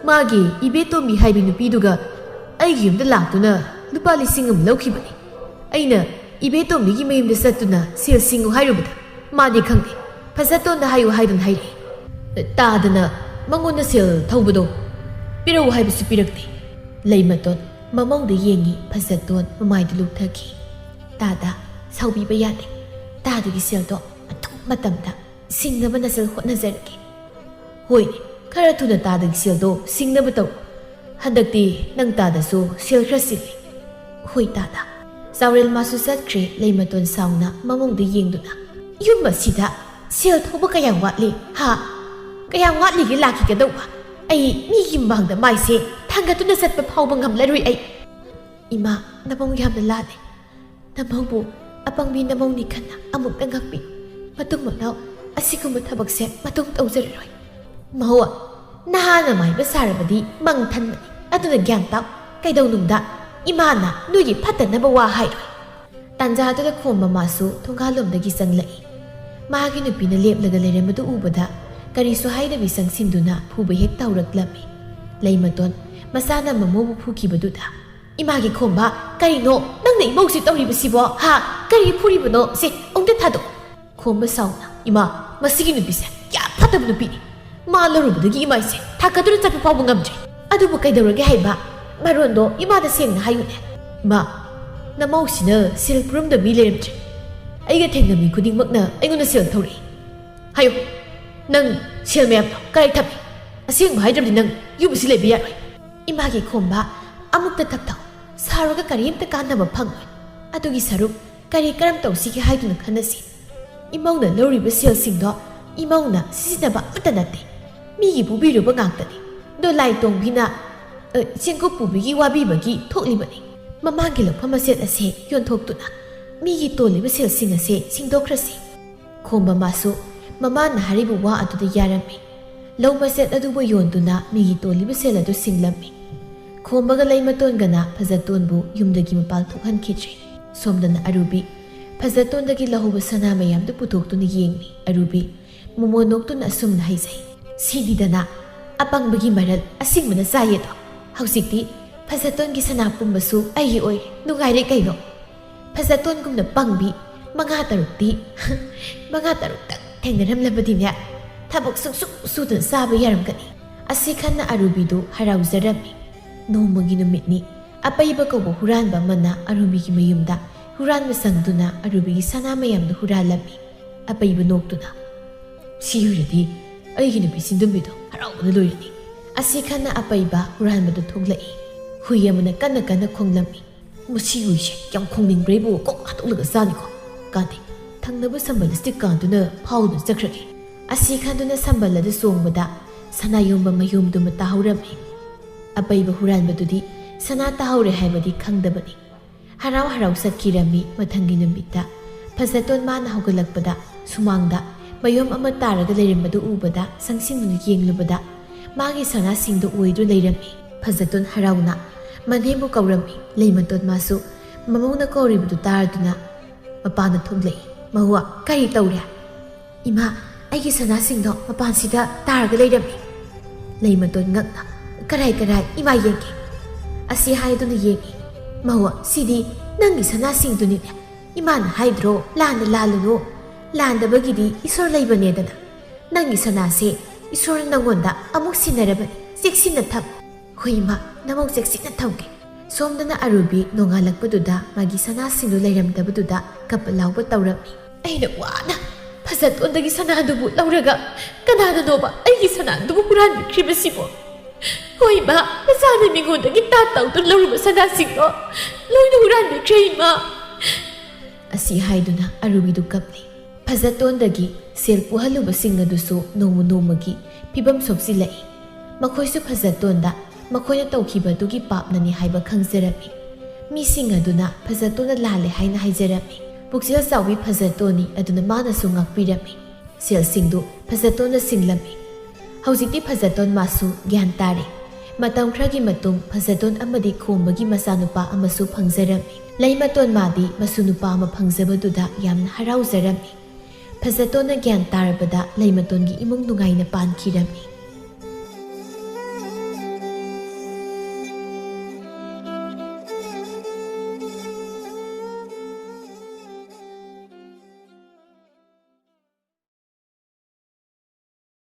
ꯃꯥꯒꯤ ꯏꯕꯦꯇꯣꯝꯕꯤ ꯍꯥꯏꯕꯤ ꯅꯨꯄꯤꯗꯨꯒ ꯑꯩꯒꯤ ꯌꯨꯝꯗ ꯂꯥꯛꯇꯨꯅ ꯂꯨꯄꯥ ꯂꯤꯁꯤꯡ ꯑꯃ ꯂꯧꯈꯤꯕꯅꯤ꯫ ꯑꯩꯅ ꯏꯕꯦꯇꯣꯝꯕꯤꯒꯤ ꯃꯌꯨꯝꯗ ꯆꯠꯇꯨꯅ ꯁꯦꯜ ꯁꯤꯡꯉꯨ ꯍꯥꯏꯔꯨꯕꯗ ꯃꯥꯗꯤ ꯈꯪꯗꯦ, ꯐꯖꯇꯣꯟꯗ ꯍꯥꯏꯌꯨ ꯍꯥꯏꯗꯨꯅ ꯍꯥꯏꯔꯛꯏ꯫ ꯇꯥꯗꯅ ꯃꯉꯣꯟꯗ ꯁꯦꯜ ꯊꯧꯕꯗꯣ ꯄꯤꯔꯛꯎ ꯍꯥꯏꯕꯁꯨ ꯄꯤꯔꯛꯇꯦ꯫" ꯂꯩꯃꯇꯣꯟ ꯃꯃꯧꯗ ꯌꯦꯡꯉꯤ꯫ ꯐꯖꯇꯣꯟ ꯃꯃꯥꯏꯗ ꯂꯨꯞꯊꯈꯤ꯫ "ꯇꯥꯗ, ꯁꯥꯎꯕꯤꯕ ꯌꯥꯗꯦ꯫ ꯇꯥꯗꯒꯤ ꯁꯦꯜꯗꯣ ꯃꯇꯝ ꯃꯇꯝꯗ ꯁꯤꯡꯅꯕ ꯅꯆꯜ ꯍꯣꯠꯅꯖꯔꯒꯦ꯫" "ꯍꯣꯏꯅꯦ, ꯈꯔ ꯊꯨꯅ ꯇꯥꯗꯒꯤ ꯁꯦꯜꯗꯣ ꯁꯤꯡꯅꯕ ꯇꯧ꯫ ꯍꯟꯗꯛꯇꯤ ꯅꯪ ꯇꯥꯗꯁꯨ ꯁꯦꯜ ꯈꯔ ꯁꯤꯜꯂꯤ꯫" "ꯍꯣꯏ ꯇꯥꯗ꯫" ꯆꯥꯎꯔꯦꯜ ꯃꯥꯁꯨ ꯆꯠꯈ꯭ꯔꯦ꯫ ꯂꯩꯃꯇꯣꯟ ꯁꯥꯎꯅ ꯃꯃꯧꯗ ꯌꯦꯡꯗꯨꯅ, "ꯌꯨꯝ ꯑꯁꯤꯗ ꯁꯦꯜ ꯊꯧꯕ ꯀꯌꯥꯝ ꯋꯥꯠꯂꯤ, ꯍꯥ? ꯀꯌꯥꯝ ꯋꯥꯠꯂꯤꯒꯦ ꯂꯥꯛꯈꯤꯒꯗꯧꯕ? ꯑꯩ ꯃꯤꯒꯤ ꯃꯃꯥꯡꯗ ꯃꯥꯏꯁꯦ ꯊꯥꯡꯒꯠꯇꯨꯅ ꯆꯠꯄ ꯐꯥꯎꯕ ꯉꯝꯂꯔꯣꯏ ꯑꯩ꯫" "ꯏꯃꯥ, ꯅꯃꯧ ꯌꯥꯝꯅ ꯂꯥꯜꯂꯦ꯫ ꯅꯃꯧꯕꯨ ꯑꯄꯪꯕꯤ ꯅꯃꯧꯅꯤ ꯈꯟꯅ ꯑꯃꯨꯛꯇ ꯉꯥꯛꯄꯤ꯫ ꯃꯇꯨꯡ ꯃꯅꯥꯎ ꯑꯁꯤꯒꯨꯝꯕ ꯊꯕꯛꯁꯦ ꯃꯇꯨꯡ ꯇꯧꯖꯔꯔꯣꯏ꯫" "ꯃꯧ, ꯅꯍꯥꯅ ꯃꯥꯏꯕ ꯁꯥꯔꯕꯗꯤ ꯃꯪ ꯊꯟꯕꯅꯤ꯫ ꯑꯗꯨꯅ ꯒ꯭ꯌꯥꯟ ꯇꯥꯎ꯫ ꯀꯩꯗꯧꯅꯨꯡꯗ ꯏꯃꯥꯅ ꯅꯣꯏꯒꯤ ꯐꯠꯇꯅꯕ ꯋꯥ ꯍꯥꯏꯔꯣꯏ꯫" ꯇꯥꯟꯖꯥꯗꯨꯗ ꯈꯣꯝꯕ ꯃꯥꯁꯨ ꯊꯣꯡꯒꯥꯜꯂꯣꯝꯗꯒꯤ ꯆꯪꯂꯛꯏ꯫ ꯃꯥꯒꯤ ꯅꯨꯄꯤꯅ ꯂꯦꯞꯂꯒ ꯂꯩꯔꯝꯕꯗꯨ ꯎꯕꯗ ꯀꯔꯤꯁꯨ ꯍꯥꯏꯗꯕꯤ ꯆꯪꯁꯤꯟꯗꯨꯅ ꯐꯨꯕ ꯍꯦꯛ ꯇꯧꯔꯛꯂꯝꯃꯤ꯫ ꯂꯩꯃꯇꯣꯟ ꯃꯆꯥꯅ ꯃꯃꯧꯕꯨ ꯐꯨꯈꯤꯕꯗꯨꯗ, "ꯏꯃꯥꯒꯤ ꯈꯣꯝꯕ, ꯀꯔꯤꯅꯣ ꯅꯪꯅ ꯏꯃꯧꯁꯤ ꯇꯧꯔꯤꯕꯁꯤꯕꯣ? ꯍꯥ? ꯀꯔꯤꯒꯤ ꯐꯨꯔꯤꯕꯅꯣ? ꯁꯦ, ꯑꯃꯨꯛꯇ ꯊꯥꯗꯣꯛ!" ꯈꯣꯝꯕ ꯁꯥꯎꯅ, "ꯏꯃꯥ, ꯃꯁꯤꯒꯤ ꯅꯨꯄꯤꯁꯦ ꯀꯌꯥ ꯐꯠꯇꯕ ꯅꯨꯄꯤꯅꯤ꯫ ꯃꯥ ꯂꯧꯔꯨꯕꯗꯒꯤ ꯏꯃꯥ ꯑꯩꯁꯦ ꯊꯥꯡꯒꯠꯇꯨꯅ ꯆꯠꯄ ꯐꯥꯎꯕ ꯉꯝꯗ꯭ꯔꯦ꯫ ꯑꯗꯨꯕꯨ ꯀꯩꯗꯧꯔꯒꯦ ꯍꯥꯏꯕ? ꯃꯔꯣꯟꯗꯣ ꯏꯃꯥꯗ ꯁꯦꯡꯅ ꯍꯥꯏꯌꯨꯅꯦ꯫ ꯏꯃꯥ, ꯅꯃꯧꯁꯤꯅ ꯁꯦꯜ ꯄꯨꯔꯝꯗꯕ ꯃꯤ ꯂꯩꯔꯝꯗ꯭ꯔꯦ꯫ ꯑꯩꯒ ꯊꯦꯡꯅꯕ ꯃꯤ ꯈꯨꯗꯤꯡꯃꯛꯅ ꯑꯩꯉꯣꯟꯗ ꯁꯦꯜ ꯊꯧꯔꯛꯏ꯫ ꯍꯥꯏꯌꯨ, ꯅꯪ ꯁꯦꯜ ꯃꯌꯥꯝꯗꯣ ꯀꯗꯥꯏ ꯊꯝꯃꯤ? ꯑꯁꯦꯡꯕ ꯍꯥꯏꯗ꯭ꯔꯕꯗꯤ ꯅꯪ ꯌꯨꯝ ꯑꯁꯤ ꯂꯩꯕ ꯌꯥꯔꯣꯏ꯫" "ꯏꯃꯥꯒꯤ ꯈꯣꯝꯕ, ꯑꯃꯨꯛꯇ ꯇꯞꯊꯧ꯫ ꯁꯥꯎꯔꯒ ꯀꯔꯤꯝꯇ ꯀꯥꯟꯅꯕ ꯐꯪꯂꯣꯏ꯫ ꯑꯗꯨꯒꯤ ꯁꯔꯨꯛ ꯀꯔꯤ ꯀꯔꯝ ꯇꯧꯁꯤꯒꯦ ꯍꯥꯏꯗꯨꯅ ꯈꯟꯅꯁꯤ꯫ ꯏꯃꯧꯅ ꯂꯧꯔꯤꯕ ꯁꯦꯜꯁꯤꯡꯗꯣ ꯏꯃꯧꯅ ꯁꯤꯖꯤꯟꯅꯕ ꯑꯃꯠꯇ ꯅꯠꯇꯦ꯫ ꯃꯤꯒꯤ ꯄꯨꯕꯤꯔꯨꯕ ꯉꯥꯛꯇꯅꯤ꯫ ꯗꯣꯂꯥꯏ ꯇꯣꯡꯕꯤꯅ, ꯑ, ꯆꯦꯡꯀꯨꯞ ꯄꯨꯕꯤꯒꯤ ꯋꯥꯕꯤꯕꯒꯤ ꯊꯣꯛꯂꯤꯕꯅꯤ꯫ ꯃꯃꯥꯡꯒꯤ ꯂꯧꯐꯝ ꯃꯆꯦꯠ ꯑꯁꯦ ꯌꯣꯟꯊꯣꯛꯇꯨꯅ ꯃꯤꯒꯤ ꯇꯣꯜꯂꯤꯕ ꯁꯦꯜꯁꯤꯡ ꯑꯁꯦ ꯁꯤꯡꯗꯣꯛꯈ꯭ꯔꯁꯤ꯫" ꯈꯣꯝꯕ ꯃꯥꯁꯨ ꯃꯃꯥꯅ ꯍꯥꯏꯔꯤꯕ ꯋꯥ ꯑꯗꯨꯗ ꯌꯥꯔꯝꯃꯤ꯫ ꯂꯧ ꯃꯆꯦꯠ ꯑꯗꯨꯕꯨ ꯌꯣꯟꯗꯨꯅ ꯃꯤꯒꯤ ꯇꯣꯜꯂꯤꯕ ꯁꯦꯜ ꯑꯗꯨ ꯁꯤꯡꯂꯝꯃꯤ꯫ ꯈꯣꯝꯕꯒ ꯂꯩꯃꯇꯣꯟꯒꯅ ꯐꯖꯇꯣꯟꯕꯨ ꯌꯨꯝꯗꯒꯤ ꯃꯄꯥꯜ ꯊꯣꯛꯍꯟꯈꯤꯗ꯭ꯔꯦ꯫ ꯁꯣꯝꯗꯅ ꯑꯔꯨꯕꯤ ꯐꯖꯇꯣꯟꯗꯒꯤ ꯂꯧꯍꯧꯕ ꯁꯅꯥ ꯃꯌꯥꯝꯗꯨ ꯄꯨꯊꯣꯛꯇꯨꯅ ꯌꯦꯡꯂꯤ꯫ ꯑꯔꯨꯕꯤ ꯃꯣꯃꯣꯟ ꯅꯣꯛꯇꯨꯅ ꯑꯁꯨꯝꯅ ꯍꯥꯏꯖꯩ, "ꯁꯤꯗꯤꯗꯅ ꯑꯄꯪꯕꯒꯤ ꯃꯔꯜ ꯑꯁꯤꯡꯕꯅ ꯆꯥꯏꯌꯦꯗꯣ꯫ ꯍꯧꯖꯤꯛꯇꯤ ꯐꯖꯇꯣꯟꯒꯤ ꯁꯅꯥ ꯄꯨꯝꯕꯁꯨ ꯑꯩꯒꯤ ꯑꯣꯏꯔꯦ꯫ ꯅꯨꯡꯉꯥꯏꯔꯦ ꯀꯩꯅꯣ?" ꯐꯖꯇꯣꯟꯒꯨꯝꯅ ꯄꯪꯕꯤ ꯃꯉꯥ ꯇꯔꯨꯛꯇꯤ, ꯃꯉꯥ ꯇꯔꯨꯛꯇꯪ ꯊꯦꯡꯅꯔꯝꯂꯕꯗꯤꯅꯦ, ꯊꯕꯛ ꯁꯨꯡꯁꯨ ꯁꯨꯗꯅ ꯆꯥꯕ ꯌꯥꯔꯝꯒꯅꯤ꯫ ꯑꯁꯤ ꯈꯟꯅ ꯑꯔꯨꯕꯤꯗꯨ ꯍꯔꯥꯎꯖꯔꯝꯃꯤ꯫ ꯅꯣꯡꯃꯒꯤ ꯅꯨꯃꯤꯠꯅꯤ꯫ ꯑꯄꯩꯕ ꯀꯧꯕ ꯍꯨꯔꯥꯟꯕ ꯑꯃꯅ ꯑꯔꯨꯕꯤꯒꯤ ꯃꯌꯨꯝꯗ ꯍꯨꯔꯥꯟꯕ ꯆꯪꯗꯨꯅ ꯑꯔꯨꯕꯤꯒꯤ ꯁꯅꯥ ꯃꯌꯥꯝꯗꯨ ꯍꯨꯔꯥꯜꯂꯝꯃꯤ꯫ ꯑꯄꯩꯕ ꯅꯣꯛꯇꯨꯅ, "ꯁꯤ ꯍꯨꯏꯔꯗꯤ ꯑꯩꯒꯤ ꯅꯨꯄꯤ ꯁꯤꯟꯗꯨꯝꯕꯤꯗꯣ ꯍꯔꯥꯎꯕꯅ ꯂꯣꯏꯔꯅꯤ꯫" ꯑꯁꯤ ꯈꯟꯅ ꯑꯄꯩꯕ ꯍꯨꯔꯥꯟꯕꯗꯨ ꯊꯣꯛꯂꯛꯏ꯫ ꯍꯨꯏ ꯑꯃꯅ ꯀꯟꯅ ꯀꯟꯅ ꯈꯣꯡꯂꯝꯃꯤ꯫ "ꯃꯁꯤ ꯍꯨꯏꯁꯦ ꯌꯥꯝ ꯈꯣꯡꯅꯤꯡꯕ꯭ꯔꯥ ꯏꯕꯨꯡꯉꯣ? ꯀꯣꯛ ꯍꯥꯠꯇꯣꯛꯂꯒ ꯆꯥꯅꯤꯀꯣ꯫ ꯀꯥꯟꯗꯦ, ꯊꯪꯅꯕ ꯁꯝꯕꯜ ꯑꯁꯤꯗ ꯀꯥꯟꯗꯨꯅ ꯐꯥꯎꯗꯨꯅ ꯆꯠꯈ꯭ꯔꯒꯦ꯫" ꯑꯁꯤ ꯈꯟꯗꯨꯅ ꯁꯝꯕꯜ ꯑꯗꯨ ꯆꯣꯡꯕꯗ ꯁꯅꯥ ꯌꯣꯟꯕ ꯃꯌꯨꯝꯗꯨꯃ ꯇꯥꯍꯧꯔꯝꯃꯤ꯫ ꯑꯄꯩꯕ ꯍꯨꯔꯥꯟꯕꯗꯨꯗꯤ ꯁꯅꯥ ꯇꯥꯍꯧꯔꯦ ꯍꯥꯏꯕꯗꯤ ꯈꯪꯗꯕꯅꯤ꯫ ꯍꯔꯥꯎ ꯍꯔꯥꯎ ꯆꯠꯈꯤꯔꯝꯃꯤ꯫ ꯃꯊꯪꯒꯤ ꯅꯨꯃꯤꯠꯇ ꯐꯖꯇꯣꯟ ꯃꯥꯅ ꯍꯧꯒꯠꯂꯛꯄꯗ ꯁꯨꯃꯥꯡꯗ ꯃꯌꯨꯝ ꯑꯃ ꯇꯥꯔꯒ ꯂꯩꯔꯝꯕꯗꯨ ꯎꯕꯗ ꯆꯪꯁꯤꯟꯗꯨꯅ ꯌꯦꯡꯂꯨꯕꯗ ꯃꯥꯒꯤ ꯁꯅꯥꯁꯤꯡꯗꯨ ꯑꯣꯏꯗꯨ ꯂꯩꯔꯝꯃꯤ꯫ ꯐꯖꯇꯣꯟ ꯍꯔꯥꯎꯅ ꯃꯅꯦꯝꯕꯨ ꯀꯧꯔꯝꯃꯤ꯫ ꯂꯩꯃꯇꯣꯟ ꯃꯥꯁꯨ ꯃꯃꯧꯅ ꯀꯧꯔꯤꯕꯗꯨ ꯇꯥꯔꯗꯨꯅ ꯃꯄꯥꯟꯗ ꯊꯣꯛꯂꯛꯏ꯫ "ꯃꯍꯨꯋꯥ, ꯀꯔꯤ ꯇꯧꯔꯦ?" "ꯏꯃꯥ, ꯑꯩꯒꯤ ꯁꯅꯥꯁꯤꯡꯗꯣ ꯃꯄꯥꯟꯁꯤꯗ ꯇꯥꯔꯒ ꯂꯩꯔꯝꯃꯤ꯫" ꯂꯩꯃꯇꯣꯟ ꯉꯛꯅ, "ꯀꯔꯥꯏ ꯀꯔꯥꯏ ꯏꯃꯥ ꯌꯦꯡꯒꯦ?" ꯑꯁꯤ ꯍꯥꯏꯗꯨꯅ ꯌꯦꯡꯉꯤ꯫ "ꯃꯧ, ꯁꯤꯗꯤ ꯅꯪꯒꯤ ꯁꯅꯥꯁꯤꯡꯗꯨꯅꯤꯅꯦ꯫ ꯏꯃꯥꯅ ꯍꯥꯏꯗ꯭ꯔꯣ, ꯂꯥꯟꯅ ꯂꯥꯜꯂꯨꯅꯨ, ꯂꯥꯟꯗꯕꯒꯤꯗꯤ ꯏꯁꯣꯔ ꯂꯩꯕꯅꯦꯗꯅ꯫ ꯅꯪꯒꯤ ꯁꯅꯥꯁꯦ ꯏꯁꯣꯔꯅ ꯅꯪꯉꯣꯟꯗ ꯑꯃꯨꯛ ꯁꯤꯟꯅꯔꯕꯅꯤ, ꯆꯦꯛꯁꯤꯟꯅ ꯊꯝ꯫" "ꯍꯣꯏ ꯏꯃꯥ, ꯅꯃꯧ ꯆꯦꯛꯁꯤꯟꯅ ꯊꯝꯒꯦ꯫" ꯁꯣꯝꯗꯅ ꯑꯔꯨꯕꯤ ꯅꯣꯡꯉꯥꯜꯂꯛꯄꯗꯨꯗ ꯃꯥꯒꯤ ꯁꯅꯥꯁꯤꯡꯗꯨ ꯂꯩꯔꯝꯗꯕꯗꯨꯗ ꯀꯞꯄ ꯂꯥꯎꯕ ꯇꯧꯔꯝꯃꯤ꯫ "ꯑꯩꯅ ꯋꯥꯅ ꯐꯖꯇꯣꯟꯗꯒꯤ ꯁꯅꯥꯗꯨꯕꯨ ꯂꯧꯔꯒ ꯀꯅꯥꯅꯅꯣꯕ ꯑꯩꯒꯤ ꯁꯅꯥꯗꯨꯕꯨ ꯍꯨꯔꯥꯟꯕꯤꯈ꯭ꯔꯤꯕꯁꯤꯕꯣ? ꯍꯣꯏ ꯏꯃꯥ, ꯃꯆꯥꯅ ꯃꯤꯉꯣꯟꯗꯒꯤ ꯇꯥꯠ ꯇꯧꯗꯨꯅ ꯂꯧꯔꯨꯕ ꯁꯅꯥꯁꯤꯡꯗꯣ ꯂꯣꯏꯅ ꯍꯨꯔꯥꯟꯕꯤꯈ꯭ꯔꯦ ꯏꯃꯥ꯫" ꯑꯁꯤ ꯍꯥꯏꯗꯨꯅ ꯑꯔꯨꯕꯤꯗꯨ ꯀꯞꯂꯤ꯫ ꯐꯖꯇꯣꯟꯗꯒꯤ ꯁꯦꯜ ꯄꯨꯍꯜꯂꯨꯕꯁꯤꯡ ꯑꯗꯨꯁꯨ ꯅꯣꯡꯃ ꯅꯣꯡꯃꯒꯤ ꯐꯤꯕꯝ ꯁꯣꯛꯆꯤꯜꯂꯛꯏ꯫ ꯃꯈꯣꯏꯁꯨ ꯐꯖꯇꯣꯟꯗ ꯃꯈꯣꯏꯅ ꯇꯧꯈꯤꯕ ꯑꯗꯨꯒꯤ ꯄꯥꯞꯅꯅꯤ ꯍꯥꯏꯕ ꯈꯪꯖꯔꯝꯃꯤ꯫ ꯃꯤꯁꯤꯡ ꯑꯗꯨꯅ ꯐꯖꯇꯣꯟꯅ ꯂꯥꯜꯂꯦ ꯍꯥꯏꯅ ꯍꯥꯏꯖꯔꯝꯃꯤ꯫ ꯄꯨꯛꯆꯦꯜ ꯆꯥꯎꯕꯤ ꯐꯖꯇꯣꯟꯅꯤ ꯑꯗꯨꯅ ꯃꯥꯅꯁꯨ ꯉꯥꯛꯄꯤꯔꯝꯃꯤ꯫ ꯁꯦꯜꯁꯤꯡꯗꯨ ꯐꯖꯇꯣꯟꯅ ꯁꯤꯡꯂꯝꯃꯤ꯫ ꯍꯧꯖꯤꯛꯇꯤ ꯐꯖꯇꯣꯟ ꯃꯥꯁꯨ ꯒ꯭ꯌꯥꯟ ꯇꯥꯔꯦ꯫ ꯃꯇꯝ ꯈꯔꯒꯤ ꯃꯇꯨꯡ ꯐꯖꯇꯣꯟ ꯑꯃꯗꯤ ꯈꯣꯝꯕꯒꯤ ꯃꯆꯥꯅꯨꯄꯥ ꯑꯃꯁꯨ ꯐꯪꯖꯔꯝꯃꯤ꯫ ꯂꯩꯃꯇꯣꯟ ꯃꯥꯗꯤ ꯃꯁꯨ ꯅꯨꯄꯥ ꯑꯃ ꯐꯪꯖꯕꯗꯨꯗ ꯌꯥꯝꯅ ꯍꯔꯥꯎꯖꯔꯝꯃꯤ꯫ ꯐꯖꯇꯣꯟꯅ ꯒ꯭ꯌꯥꯟ ꯇꯥꯔꯕꯗ ꯂꯩꯃꯇꯣꯟꯒꯤ ꯏꯃꯨꯡ ꯅꯨꯡꯉꯥꯏꯅ ꯄꯥꯟꯈꯤꯔꯝꯃꯤ꯫